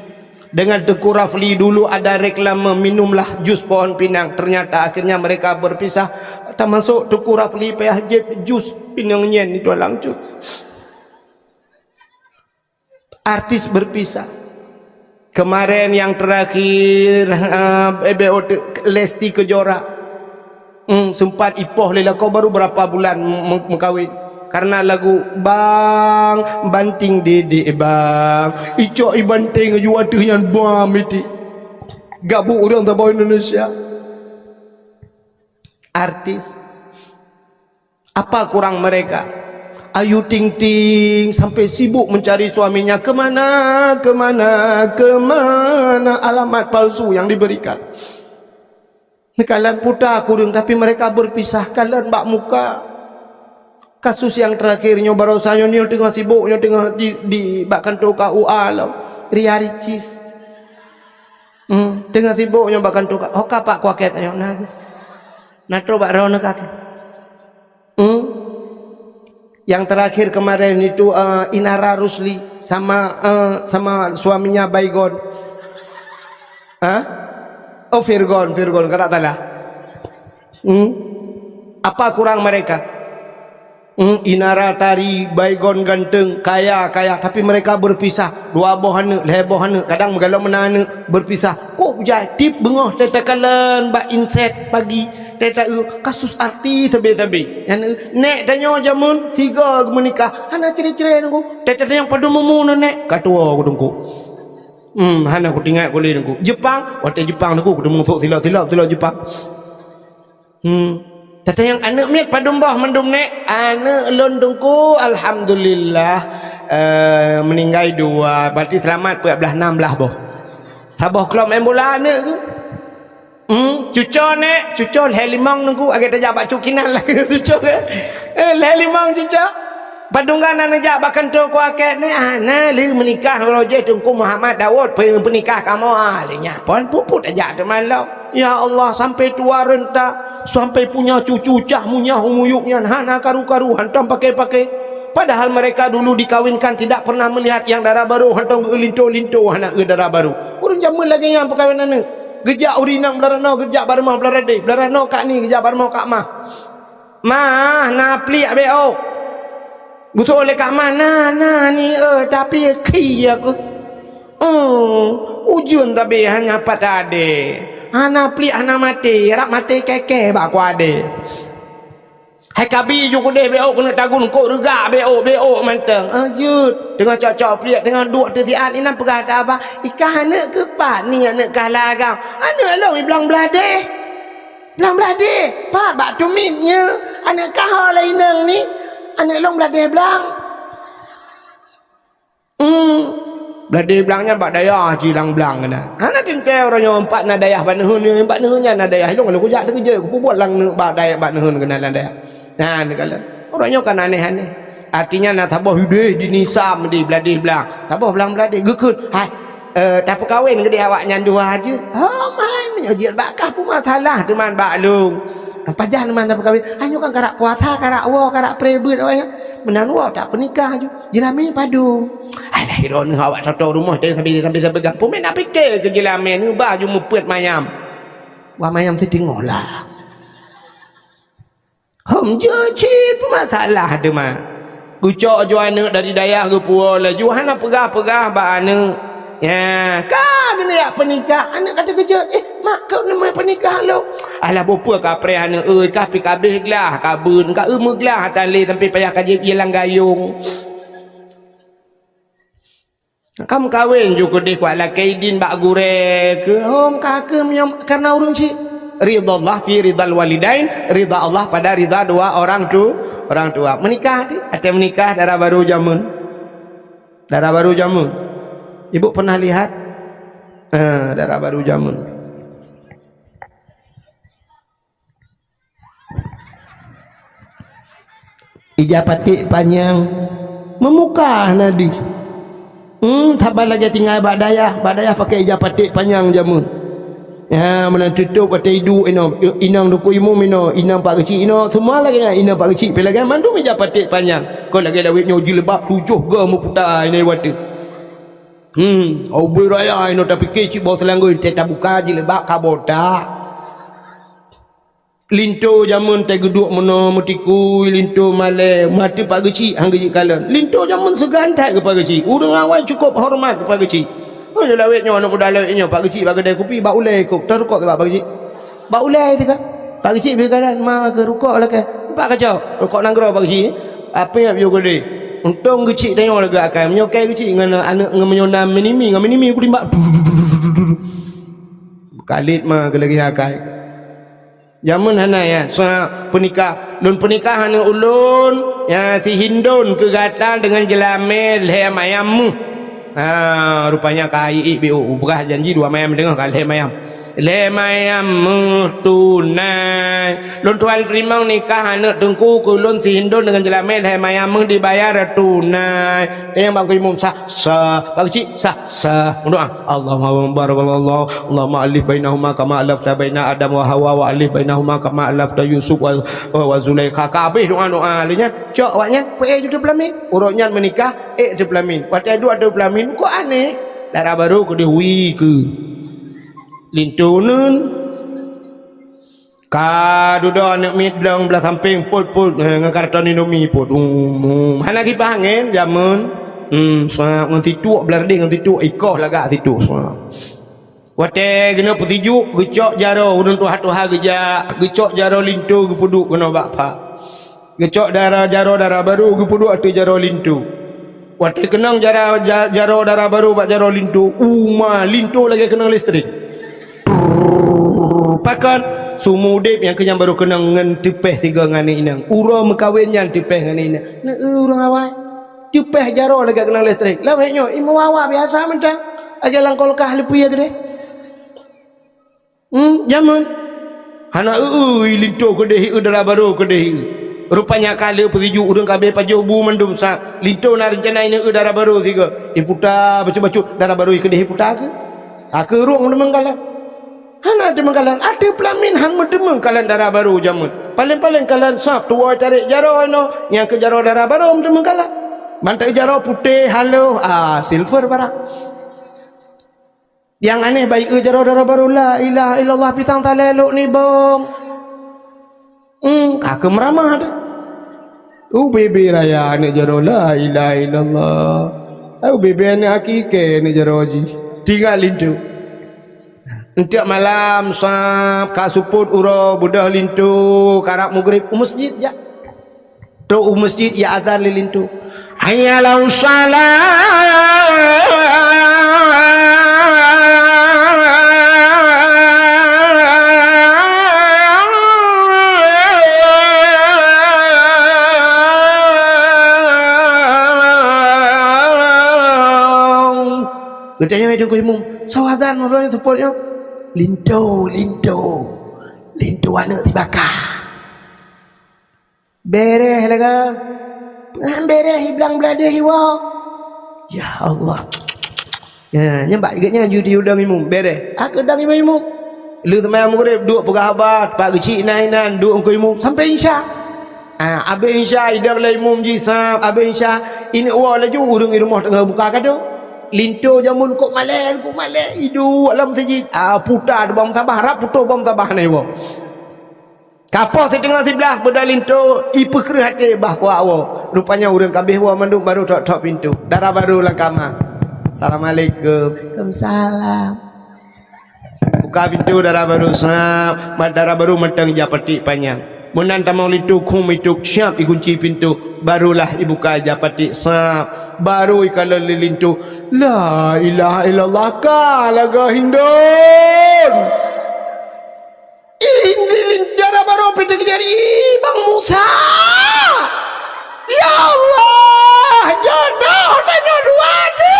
dengan Teuku Rafli, dulu ada reklame minumlah jus pohon pinang, ternyata akhirnya mereka berpisah, termasuk Teuku Rafli payah jieb jus pinang nyan itu langsung. Artis berpisah. Kemarin yang terakhir, eh, Lesti Kejora. Hmm, sempat ipoh lé lakoe baru berapa bulan me-, mengkawin. Karena lagu, "Bang, banting didik, Bang. Icok i banting ju ateueh nyan, bang, miti." Gabuk ureueng saboh Indonesia. Artis. Apa kurang mereka? Ayu Ting Ting sampai sibuk mencari suaminya, ke mana, ke mana, ke mana alamat palsu yang diberikan. Kalon puta kureueng, tapi mereka berpisah, kalon bak muka. Kasus yang terakhir nyoe baroesa nyoe, nyoe teungoh sibuk, nyoe teungoh di, di bak kantô K U A lom. Ria Ricis. Hmm, teungoh sibuk nyoe bak kantô K U A. Ho ka Pak Kuakét nyoe na geuh. Na trok bak droeneuh ka keuh. Hmm? Yang terakhir kemarin itu, eh, Inara Rusli sama, eh, sama suaminya Baygon. Hah? Oh, Virgon, Virgon, kada salah. Hmm? Apa kurang mereka? Hmm, Inara tari, Baygon ganteng, kaya, kaya, tapi mereka berpisah. Dua boh aneuk, lhèe boh aneuk, kadang meugalom meunan aneuk, berpisah. Kok jai, tiep beungoh teuka kalon bak inset pagi, teuka, eh, kasus artis sabe-sabe. Nyan, eh, nèk tanyoe jameun sigo geumeunikah, hana cre-cre Teungku. Teuka tanyoe padum umu nèk, ka tuwo Teungku. Hmm, hana kutingat ku lé Teungku. Jepang, watèe Jepang Teungku, kuteumèe sôk silop-silop, silop Jepang. Hmm. Teuka nyang aneuk miet padum boh mandum nèk? Aneuk lôn Teungku, alhamdulillah, eh, meuninggai dua, berarti seulamat peuet blaih, nam blaih boh. Saboh klub main bola aneuk tu. Hmm, cuco nèk, cuco lhèe limong Teungku, agak tajak bak cut kinan lagèe cuco kan. Eh, lhèe limong cuco. Padum gana neujak bak kantô Kuakét nèk, ah, na lheueh meunikah uroe jih Teungku Muhammad Daud, pe-, peunikah kamoe, ah, lheueh nyan phôn puput tajak teuma lom. Ya Allah, sampai tua renta, sampai punya cucu cah munyah umuyup nyan hana karu-karu hantom pakai-pakai. Padahal mereka dulu dikawinkan tidak pernah melihat yang dara barô hantom geulinto-linto hana eu dara barô. Ureueng jameun lagèe nyan peukawen aneuk. Geujak ureueng inong blah ranoe, geujak bak rumoh blah radeh, blah ranoe kak ni, geujak bak rumoh kak mah. Mah, na pliek beuôk. Beutôi lé kak mah, na, na ni, eh, tapi khi aku. Hmm, ujeuen tabi hana pat adé. Hana pliek, hana maté, rab maté kèe-kèe bak ku adé. Hai kabi ju keudeh beuôk keuneuk tagun kok reugak beuôk, beuôk mantong. Ah, jeuet. Teungoh cok-cok pliek, teungoh duek teusiat, inan peugah taba, "Ikah aneuk keuh pat ni aneuk kah lagam?" "Aneuk lôn iblang bladeh." "Blang bladeh? Pat bak tumit nyoe? Aneuk kah ho lé inong ni?" "Aneuk lôn bladeh blang." Hmm. Bladeh blang nyan bak dayah cit lam blang keunan. Hana teuntèe uroe nyoe pat na dayah bak neuheun, bak neuheun nyan na dayah. Ilôn lôn kujak teukeujot, kupeubuet lam neuk bak dayah, bak neuheun keunan lam dayah. Nah, neukalon. Uroe nyoe kan aneh-aneh. Artinya na saboh udeh di nisam di bladeh blang. Saboh blang bladeh geukheun. Hai, eh, tapeukawen keudeh awak nyan dua jeuet. Oh, man, meunyoe jeuet bak kah peue masalah teuma bak lôn. Pajan teuma tapeukawen. Hanyoe kan karap puasa, karap woe, karap pré beuet awak nyan. Meunan woe tapeunikah ju. Jeulamé padum. Alah, droeneuh awak toto rumoh teuh sabe-sabe sabe gam. Peue meunan pike keu jeulamé neuba ju meupeuet mayam. Wah mayam siteungoh lah. Hom jeuet cit peumasalah teuma. Geucok ju aneuk dari dayah geupuwoe laju hana peugah-peugah bak aneuk. Ya, ka geuneuk jak peunikah, aneuk ka teukeujot, "Eh, mak, keuneuk peunikah lôn?" Alah, boh peue kapreh aneuk, euy, kah pi kabeh glah, kabeuen, ka eu meuglah atan lé sampai payah ka jieb ie lam gayong. Ka meukawen ju keudeh kuat lakèe idin bak gurèe keuh, hom ka keuh meunyoe kareuna ureueng chik. Ridhallah fi ridhal walidain, ridha Allah pada ridha dua orang tu, orang tua. Meunikah ti, até meunikah dara barô jameun. Dara barô jameun. Ibu pernah lihat? Eh, dara barô jameun. Ija paték panyang, meumukah na deuh. Hmm, saban lagèe tinggai bak dayah, bak dayah pakai ija paték panyang jameun. Ya, meunan tutôp watèe iduek inoe, inong Teungku Imum inoe, inong Pak Geuchik inoe, seumua lagèe nyan, inong Pak Geuchik pih lagèe mandum ija paték panyang. Kon lagèe lawét nyoe jilbab tujoh goe meuputa inoe watèe. Hmm, ubé raya inoe tapike cit boh seulanggoe teuh tabuka jilbab ka botak. Linto jameun teuh geuduek meunoe meutikui linto malèe, maté Pak Geuchik han geujeuet kalon. Linto jameun seugan that keu Pak Geuchik. Ureueng awai cukôp horeumat keu Pak Geuchik. Oh, nyoe lawét nyoe aneuk muda lawét nyoe Pak Geuchik bak keudè kupi bak ulèe kôk. Teuh rukok bak Pak Geuchik. Bak ulèe teuh ka. Pak Geuchik bri kalon ma keu rukok lakèe. Pak kacok rukok nanggroe Pak Geuchik. Apé nyang piôh keudè. Untông Geuchik tanyoe lagèe akai. Meunyoe kèe Geuchik ngon aneuk ngon meunyoe na minimi ngon minimi kutimbak. Kalit ma keu lagèe akai. Jameun hana, ya, sa peunikah. Lôn peunikah aneuk ulôn, ya, si Hindon keu gata deungon jeulamé lhée mayam meuh. Ha, rupanya ka iék B O, peugah janji dua mayam teungoh ka lhée mayam. Lhée mayam meuh tunai. Lôn tuan teurimong nikah aneuk teungku keu lôn si Hindon deungon jeulamé lhée mayam meuh dibayar tunai. Tanyong bak Teungku Imum, sah, sah. Bak keuchik, sah, sah. Meudoá. Allahumma barakallahu, Allahumma alif bainahuma kama alafta baina Adam wa Hawa wa alif bainahuma kama alafta Yusuf wa, wa, wa Zulaikha. Ka habéh doá-doá lé nyan, cok awak nyan, peuék ju teupeulamin. Uroe nyan meunikah, ék teupeulamin. Watée duek teupeulamin, kok aneh. Dara barô keudeh wie keu linto neun. Ka dudoe aneuk miet blong blah sampéng, pôt-pôt, eh, ngon karton Indomie pôt. Um, um. Hana kiban angén jameun. Hmm, sa ngon situek blah deh ngon situek ikoh lagak situek sa. Watée geuneuk peusijuek, geucok jaroe, ureuëng tuha-tuha geujak, geucok jaroe linto geupeuduek keunoe bak pha. Geucok dara, jaroe dara barô geupeuduek ateueh jaroe linto. Watée keunong jara-, ja-, jaroe dara barô bak jaroe linto, uma linto lagée keunong listrik. Trrrr, pakon? Seumeu udeb nyang keu nyang barô keunong ngon teupeh sigoe ngon aneuk inong. Uroe meukawen nyan teupeh ngon aneuk inong. Neu-eu ureuëng awai. Teupeh jaroe lagée keunong listrik. Lawét nyoe, imeum wawa biasa mantong. Lagée lam kulkas leupie keudeh. Hmm, jameun. Hana eu-eu linto keudeh, eu dara barô keudeh. Rupanya ka lheueh peusijuek ureuëng ka abéh pajoh bu mandum sa. Linto na reuncana ineu eu dara barô sigoe. Iputa bacut-bacut dara barô keudeh iputa keu. Ka keu rhueng teumeung kalon. Hana teumeung kalon. Ateueh peulamin han meuteumeung kalon dara barô jameun. Paléng-paléng kalon sab tuwoe tarek jaroe inoe, nyang keu jaroe dara barô meuteumeung kalon. Mantong jaroe putéh, haloh, ah, silver barang. Nyang aneh bayeue jaroe dara barô, la ilaha illallah, pisang salée lok nibong. Hmm, ka keu meuramah dah. U bebe raya aneuk jaroe, la ilaha illallah. U bebe aneuk hakikée aneuk jaroe jih. Tinggai linto. Enteuk malam sab ka seupôt uroe beudôh linto karab mugreb u meuseujid jak. Trok u meuseujid, ya azan lé linto. Hayya 'alas shalah. Geutanyong lé Teungku Imum, "Soe azan uroe nyoe seupôt nyoe?" "Linto, linto. Linto aneuk sibaka." Bereh lagée. Peungan bereh, iblang bladeh iwoe. Ya Allah. Ya, nyan bak geuh nyan ju diudong imum, bereh. Aku dong imum-imum. Lheueh seumayang mugreb, duek peugah haba, teumpat geuchik inan-inan, duek engkeu imum sampai isya. Ah, abéh isya, idong lé imum jih sab, abéh isya, ineuk woe laju ureuëng i rumoh teungoh buka kado. Linto jameun kok malée, kok malée, iduek lam meuseujid. Ah, puta bom sabah, rab putôh bom sabah na iwoe. Ka poh siteungoh siblaih beudôh linto, ipeukreueh até bah kuak woe. Rupanya ureuëng ka abéh woe mandum barô trok-trok pintoe. Dara barô lam kama. "Assalamualaikum." "Waalaikumsalam." Buka pintoe dara barô sab, ma-, dara barô mantong ija patik panyang. Meunan tamong linto khum itôb siab igunci pintoe, barolah ibuka ija patik sab. Barô ikalon lé linto. La ilaha illallah, ka lagée Hindon. Ih, indri dara barô pintoe keujari, "Ih, Bang Musa! Ya Allah, jodoh tanyoe dua tu!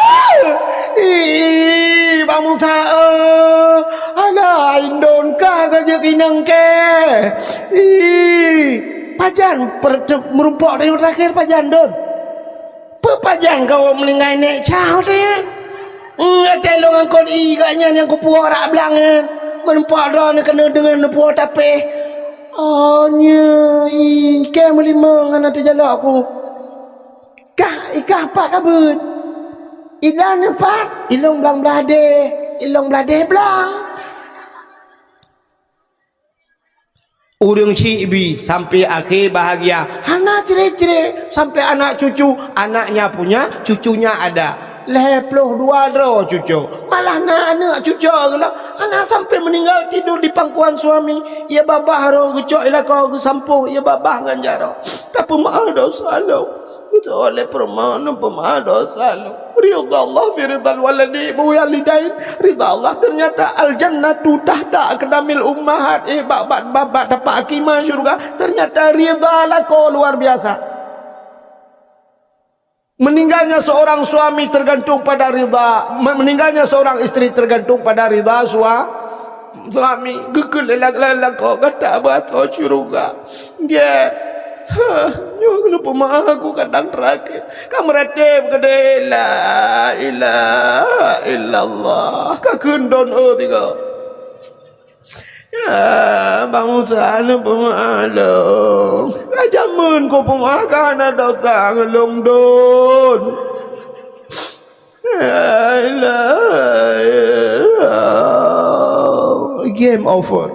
Ih, Bang Musa, eh, alah, indon ka ka jeuet inong ke! Ih, pajan per-, meurumpok tanyoe terakhir pajan, Don?" "Peue pajan kawoe meuninggai nèk cah watée nyan? Nyan watée lôn angkot ié geuh nyan nyang kupuwoe rak blang nyan, meureumpok droeneuh keuneuk deungon neupuwoe tapéh." "Oh, nyoe ié kée meulimong hana teujalok ku." "Kah, i kah pat ka beuet?" "I droeneuh pat, i lôn blang bladeh, i lôn bladeh blang." Ureuëng syiek bi sampai akhé bahagia, hana cre-cre, sampai anak cucu, anaknya punya, cucunya ada. Lhèe ploh dua droe cuco, malah na aneuk cuco geuh lom, hana sampai meuninggai tidur di pangkuan suami. Ie babah roh geucok i lakoe geusampôh ie babah ngon jaroe. Tapeumeu'ah dosa lom. Beutôi lé peurumoh, neupeumeu'ah dosa lom. Ridha Allah fi ridhal waladi, walidain. Ridha Allah ternyata al-jannatu tahta aqdamil ummahat. Eh, bak, bak, bak, bak tapak aki ma syurga. Ternyata ridha lakoe luar biasa. Meninggalnya seorang suami tergantung pada ridha, me-, meninggalnya seorang isteri tergantung pada ridha sua-, suami. Geukheun lé lak-, lak-, lakoe gata beuasoe syeuruga. Dia, ha, nyoe keuneuk peumeu'ah aku kadang terakhir. Ka meuratéb keudéh, la ilaha illallah. Ka kheun don, oh, tiga. Ya, bansa neupeumeu'ah lôn. Ka jameun kupeumeu'ah ka na dosa ngon lôn dun. Ya Allah. Game over.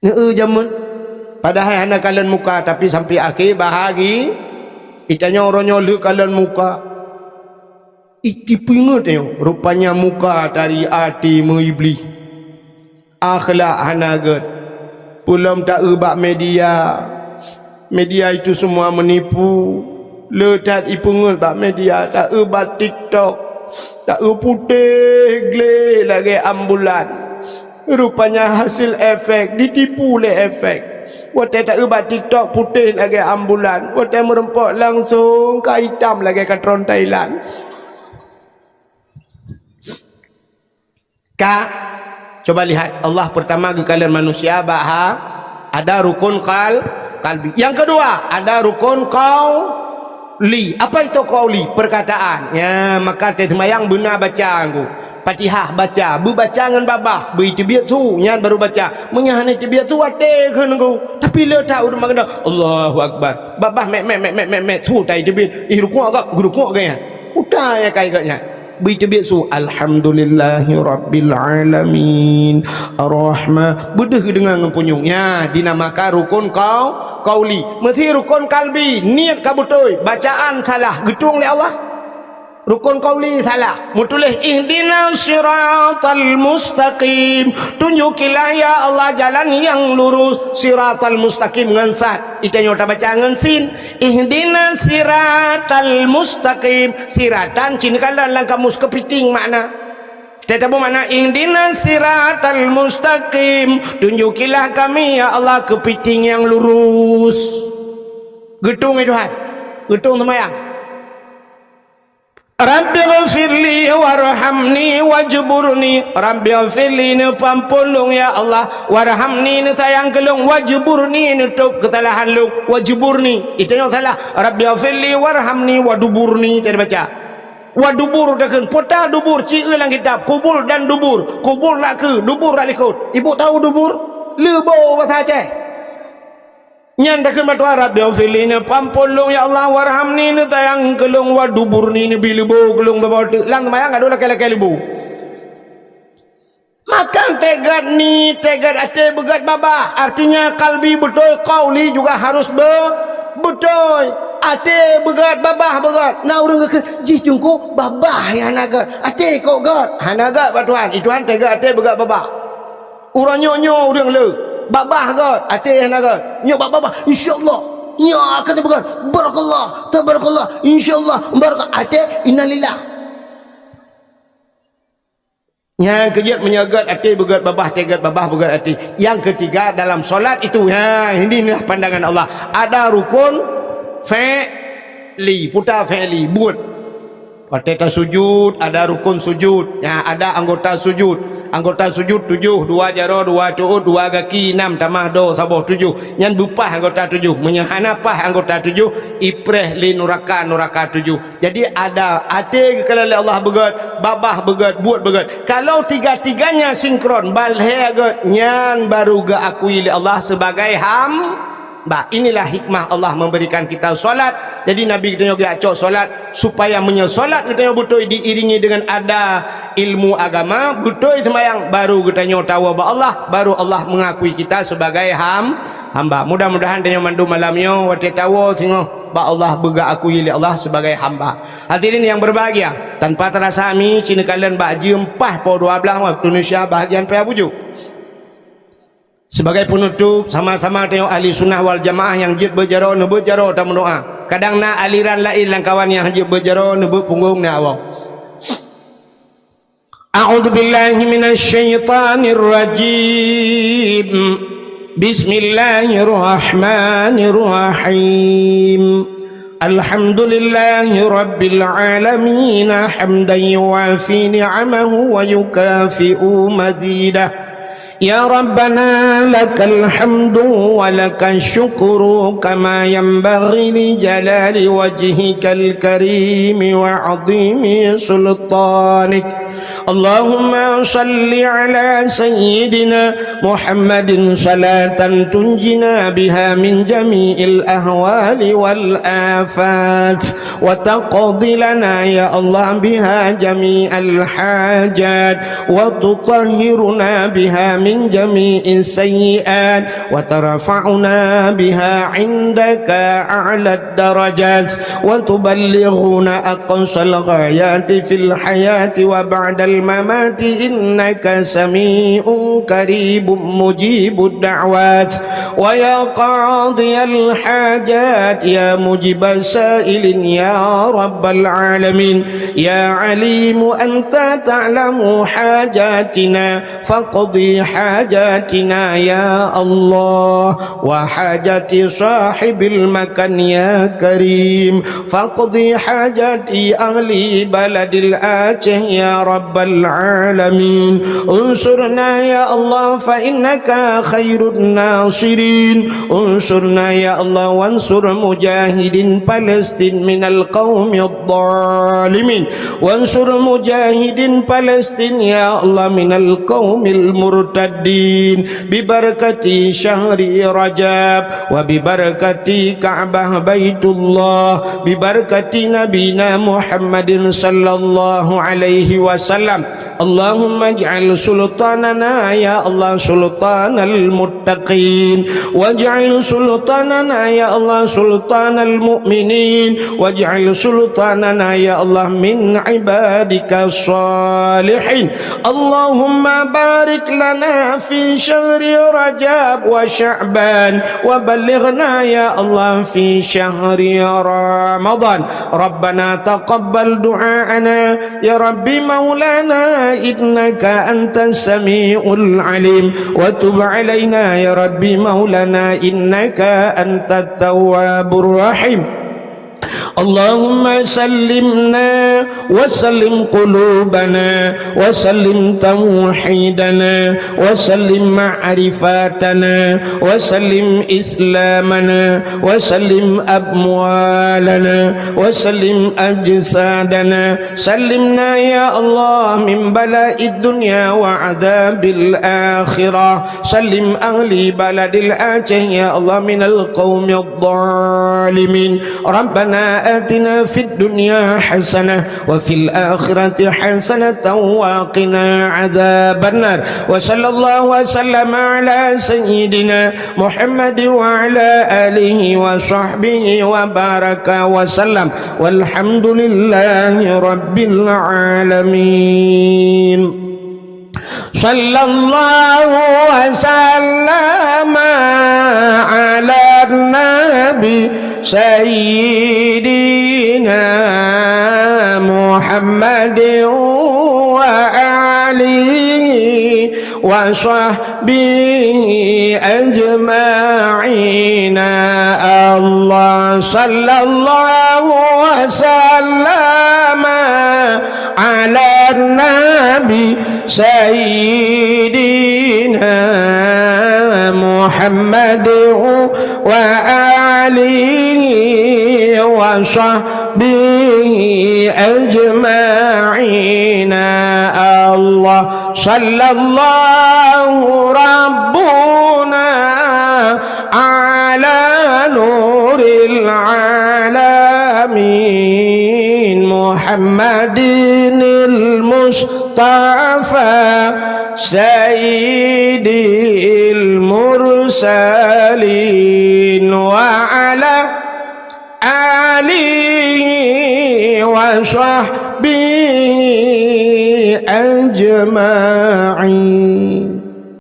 Neu-eu jameun, padahai hana kalon muka, tapi sampai akhé bahagi, itanyoe uroe nyoe lheueh kalon muka. Itipeungeut nyoe, rupanya muka tari até meu-Iblih. Akhlak hana gét. Peulom ta-eu bak media. Media itu semua menipu. Le that ipeungeut bak media, ta-eu bak TikTok. Ta-eu putéh gleh lagée ambulan. Rupanya hasil efek, ditipu lé efek. Watée ta-eu bak TikTok putéh lagée ambulan, watée meurumpok langsong ka itam lagée katron Thailand. Ka, coba lihat, Allah pertama geukalon manusia bak ha, ada rukun qal-, qalbi. Yang kedua, ada rukun qau-, Li. Apa itu qauli? Perkataan. Ya, maka teuh seumayang beuna baca ngku. Fatihah baca, beubaca ngon babah, beuiteubiet su, nyan baru baca. Meunyo hana iteubiet su até kheun ngku. Tapi le that ureuëng meukeunong, Allahu Akbar. Babah mek, mek, mek, su ta iteubiet. Ih rukuk gak, geurukuk gak nyan. Uta ya kai gak nyan. Beuiteubiet su, Alhamdulillahi Rabbil Alamin. Ar-Rahman. Beudeuh geudeungoe ngon punyueng. Ya, dinamakan rukun qau-, qauli. Meusi rukun qalbi, niet ka beutôi, bacaan salah, geutueng lé Allah. Rukun qauli salah, meutuléh ihdinas siratal mustaqim. Tunjukilah ya Allah jalan yang lurus, siratal mustaqim ngon sad. Itanyoe tabaca ngon sin. Ihdinas siratal mustaqim. Siratan cit neukalon lam kamus keupiting makna. Teutabeueng makna ihdinas siratal mustaqim. Tunjukilah kami ya Allah keupiting nyang lurus. Geutueng ya Tuhan. Geutueng seumayang. Rabbighfirli warhamni wajburni. Rabbighfirli neupeuampôn lôn ya Allah, warhamni neusayang keu lôn, wajburni neutôb keusalahan lôn, wajburni. Itanyoe salah. Rabbighfirli warhamni waduburni teubaca. Wadubur takheun, pota dubur ci eu lam kitab, kubul dan dubur, kubul rak keu, dubur rak likot. Ibu tahu dubur? Leubo basa Aceh. Nyan takheun bak Tuhan, Rabbighfirli neupeuampôn lôn ya Allah, warhamni neusayang keu lôn, waduburni neubi leubo keu lôn saboh teuk. Lam seumayang ka dua lakée-lakée leubo. Makan teugat ni, teugat até beugat babah. Artinya kalbi beutôi, qauli juga harus be-, beutôi. Até beugat, babah beugat. Na ureuëng geukheun, jih teungku babah nyang hana gét. Até kok gét? Hana gét bak Tuhan. I Tuhan teugat até beugat babah. Uroe nyoe nyoe ureuëng le, babah gét, até hana gét. Nyoe bak babah, insya Allah. Nyoe akan teupeugah, barakallah, tabarakallah, insya Allah, barakallah, até, innalillah. Nyang keujeuet meunyoe gét até beugét babah, até gét babah beugét até. Yang ketiga dalam solat itu, ha, ini adalah pandangan Allah. Ada rukun fi'li, puta fi'li, buet. Watée tasujud, ada rukun sujud. Ya, ada anggota sujud. Anggota sujud tujoh, dua jaroe, dua tuôt, dua gaki, nam tamah do, saboh tujoh. Nyan beupah anggota tujoh. Meunyoe hana pah anggota tujoh, ipreh lé nuraka, nuraka tujoh. Jadi ada até geukalon lé Allah beugét, babah beugét, buet beugét. Kalau tiga-tiganya sinkron, balhée gét, nyan baru geuakui lé Allah sebagai ham-, Bah, inilah hikmah Allah memberikan kita solat. Jadi Nabi geutanyoe geujak cok solat supaya meunyoe solat geutanyoe beutôi diiringi dengan ada ilmu agama, beutôi seumayang, baru geutanyoe tawoe bak Allah, baru Allah mengakui kita sebagai ham-, hamba. Mudah-mudahan tanyoe mandum malam nyoe watée tawoe singoh bak Allah beugeuakui lé Allah sebagai hamba. Hadirin yang berbahagia, tanpa terasa ami ci neukalon bak jeuem paih poh dua belas waktu Indonesia bahagian paya bujuk. Sebagai penutup, sama-sama tanyoe ahli sunnah wal jamaah nyang jeuet beujaroe, neubeuet jaroe tameudoá. Kadang na aliran laén lamkawan nyang jeuet beujaroe, neubeuet punggong na awak. A'udzubillahi minasyaitonirrajim. Bismillahirrahmanirrahim. Alhamdulillahi rabbil alamin, hamdan yuwafi ni'amahu wa yukafi'u mazidah. Ya Rabbana, lakal hamdu wa lakash syukru kama yanbaghi li jalali wajhikal karimi wa 'azimi sultanik. Allahumma shalli ala sayyidina Muhammadin salatan tunjina biha min jami'il ahwali wal afat. وتقضي لنا يا الله بها جميع الحاجات، وتطهرنا بها من جميع السيئات، وترفعنا بها عندك أعلى الدرجات، وتبلغنا أقصى الغايات في الحياة وبعد الممات، إنك سميع قريب مجيب الدعوات. ويا قاضي الحاجات، يا مجيب السائلين، يا رب العالمين، يا عليم أنت تعلم حاجاتنا، فاقض حاجاتنا يا الله، وحاجة صاحب المكان يا كريم، فاقض حاجة أهل بلد الآتيه يا رب العالمين. انصرنا يا الله فإنك خير الناصرين. انصرنا يا الله وانصر مجاهدين فلسطين من القوم الظالمين. وانصر مجاهدين فلسطين يا الله من القوم المرتدين. ببركة شهر رجب وببركة كعبة بيت الله ببركة نبينا محمد صلى الله عليه وسلم. اللهم اجعل سلطاننا يا الله سلطان المتقين، واجعل سلطاننا يا الله سلطان المؤمنين، واجعل سلطاننا يا الله من عبادك الصالحين. اللهم بارك لنا في شهر رجب وشعبان، وبلغنا يا الله في شهر رمضان. ربنا تقبل دعاءنا يا ربي مولانا إنك أنت السميع العليم، وتب علينا يا ربي مولانا إنك أنت التواب الرحيم. اللهم سلمنا وسلم قلوبنا وسلم توحيدنا وسلم معرفتنا وسلم إسلامنا وسلم أموالنا وسلم أجسادنا. سلمنا يا الله من بلاء الدنيا وعذاب الآخرة. سلم أهل بلد الآتيه يا الله من القوم الظالمين. ربنا آتنا في الدنيا حسنة وفي الآخرة حسنة وقنا عذاب النار. وصلى الله وسلم على سيدنا محمد وعلى آله وصحبه وبارك وسلم. والحمد لله رب العالمين. صلى الله وسلم على النبي سيدنا محمد وآله وصحبه أجمعين. الله صلى الله وسلم على النبي سيدنا محمد وآله وصحبه أجمعين. الله صلى الله ربنا على نور العالمين محمد المصطفى Mustafa sayyidil mursalin wa ala alihi wa sahbihi ajma'in.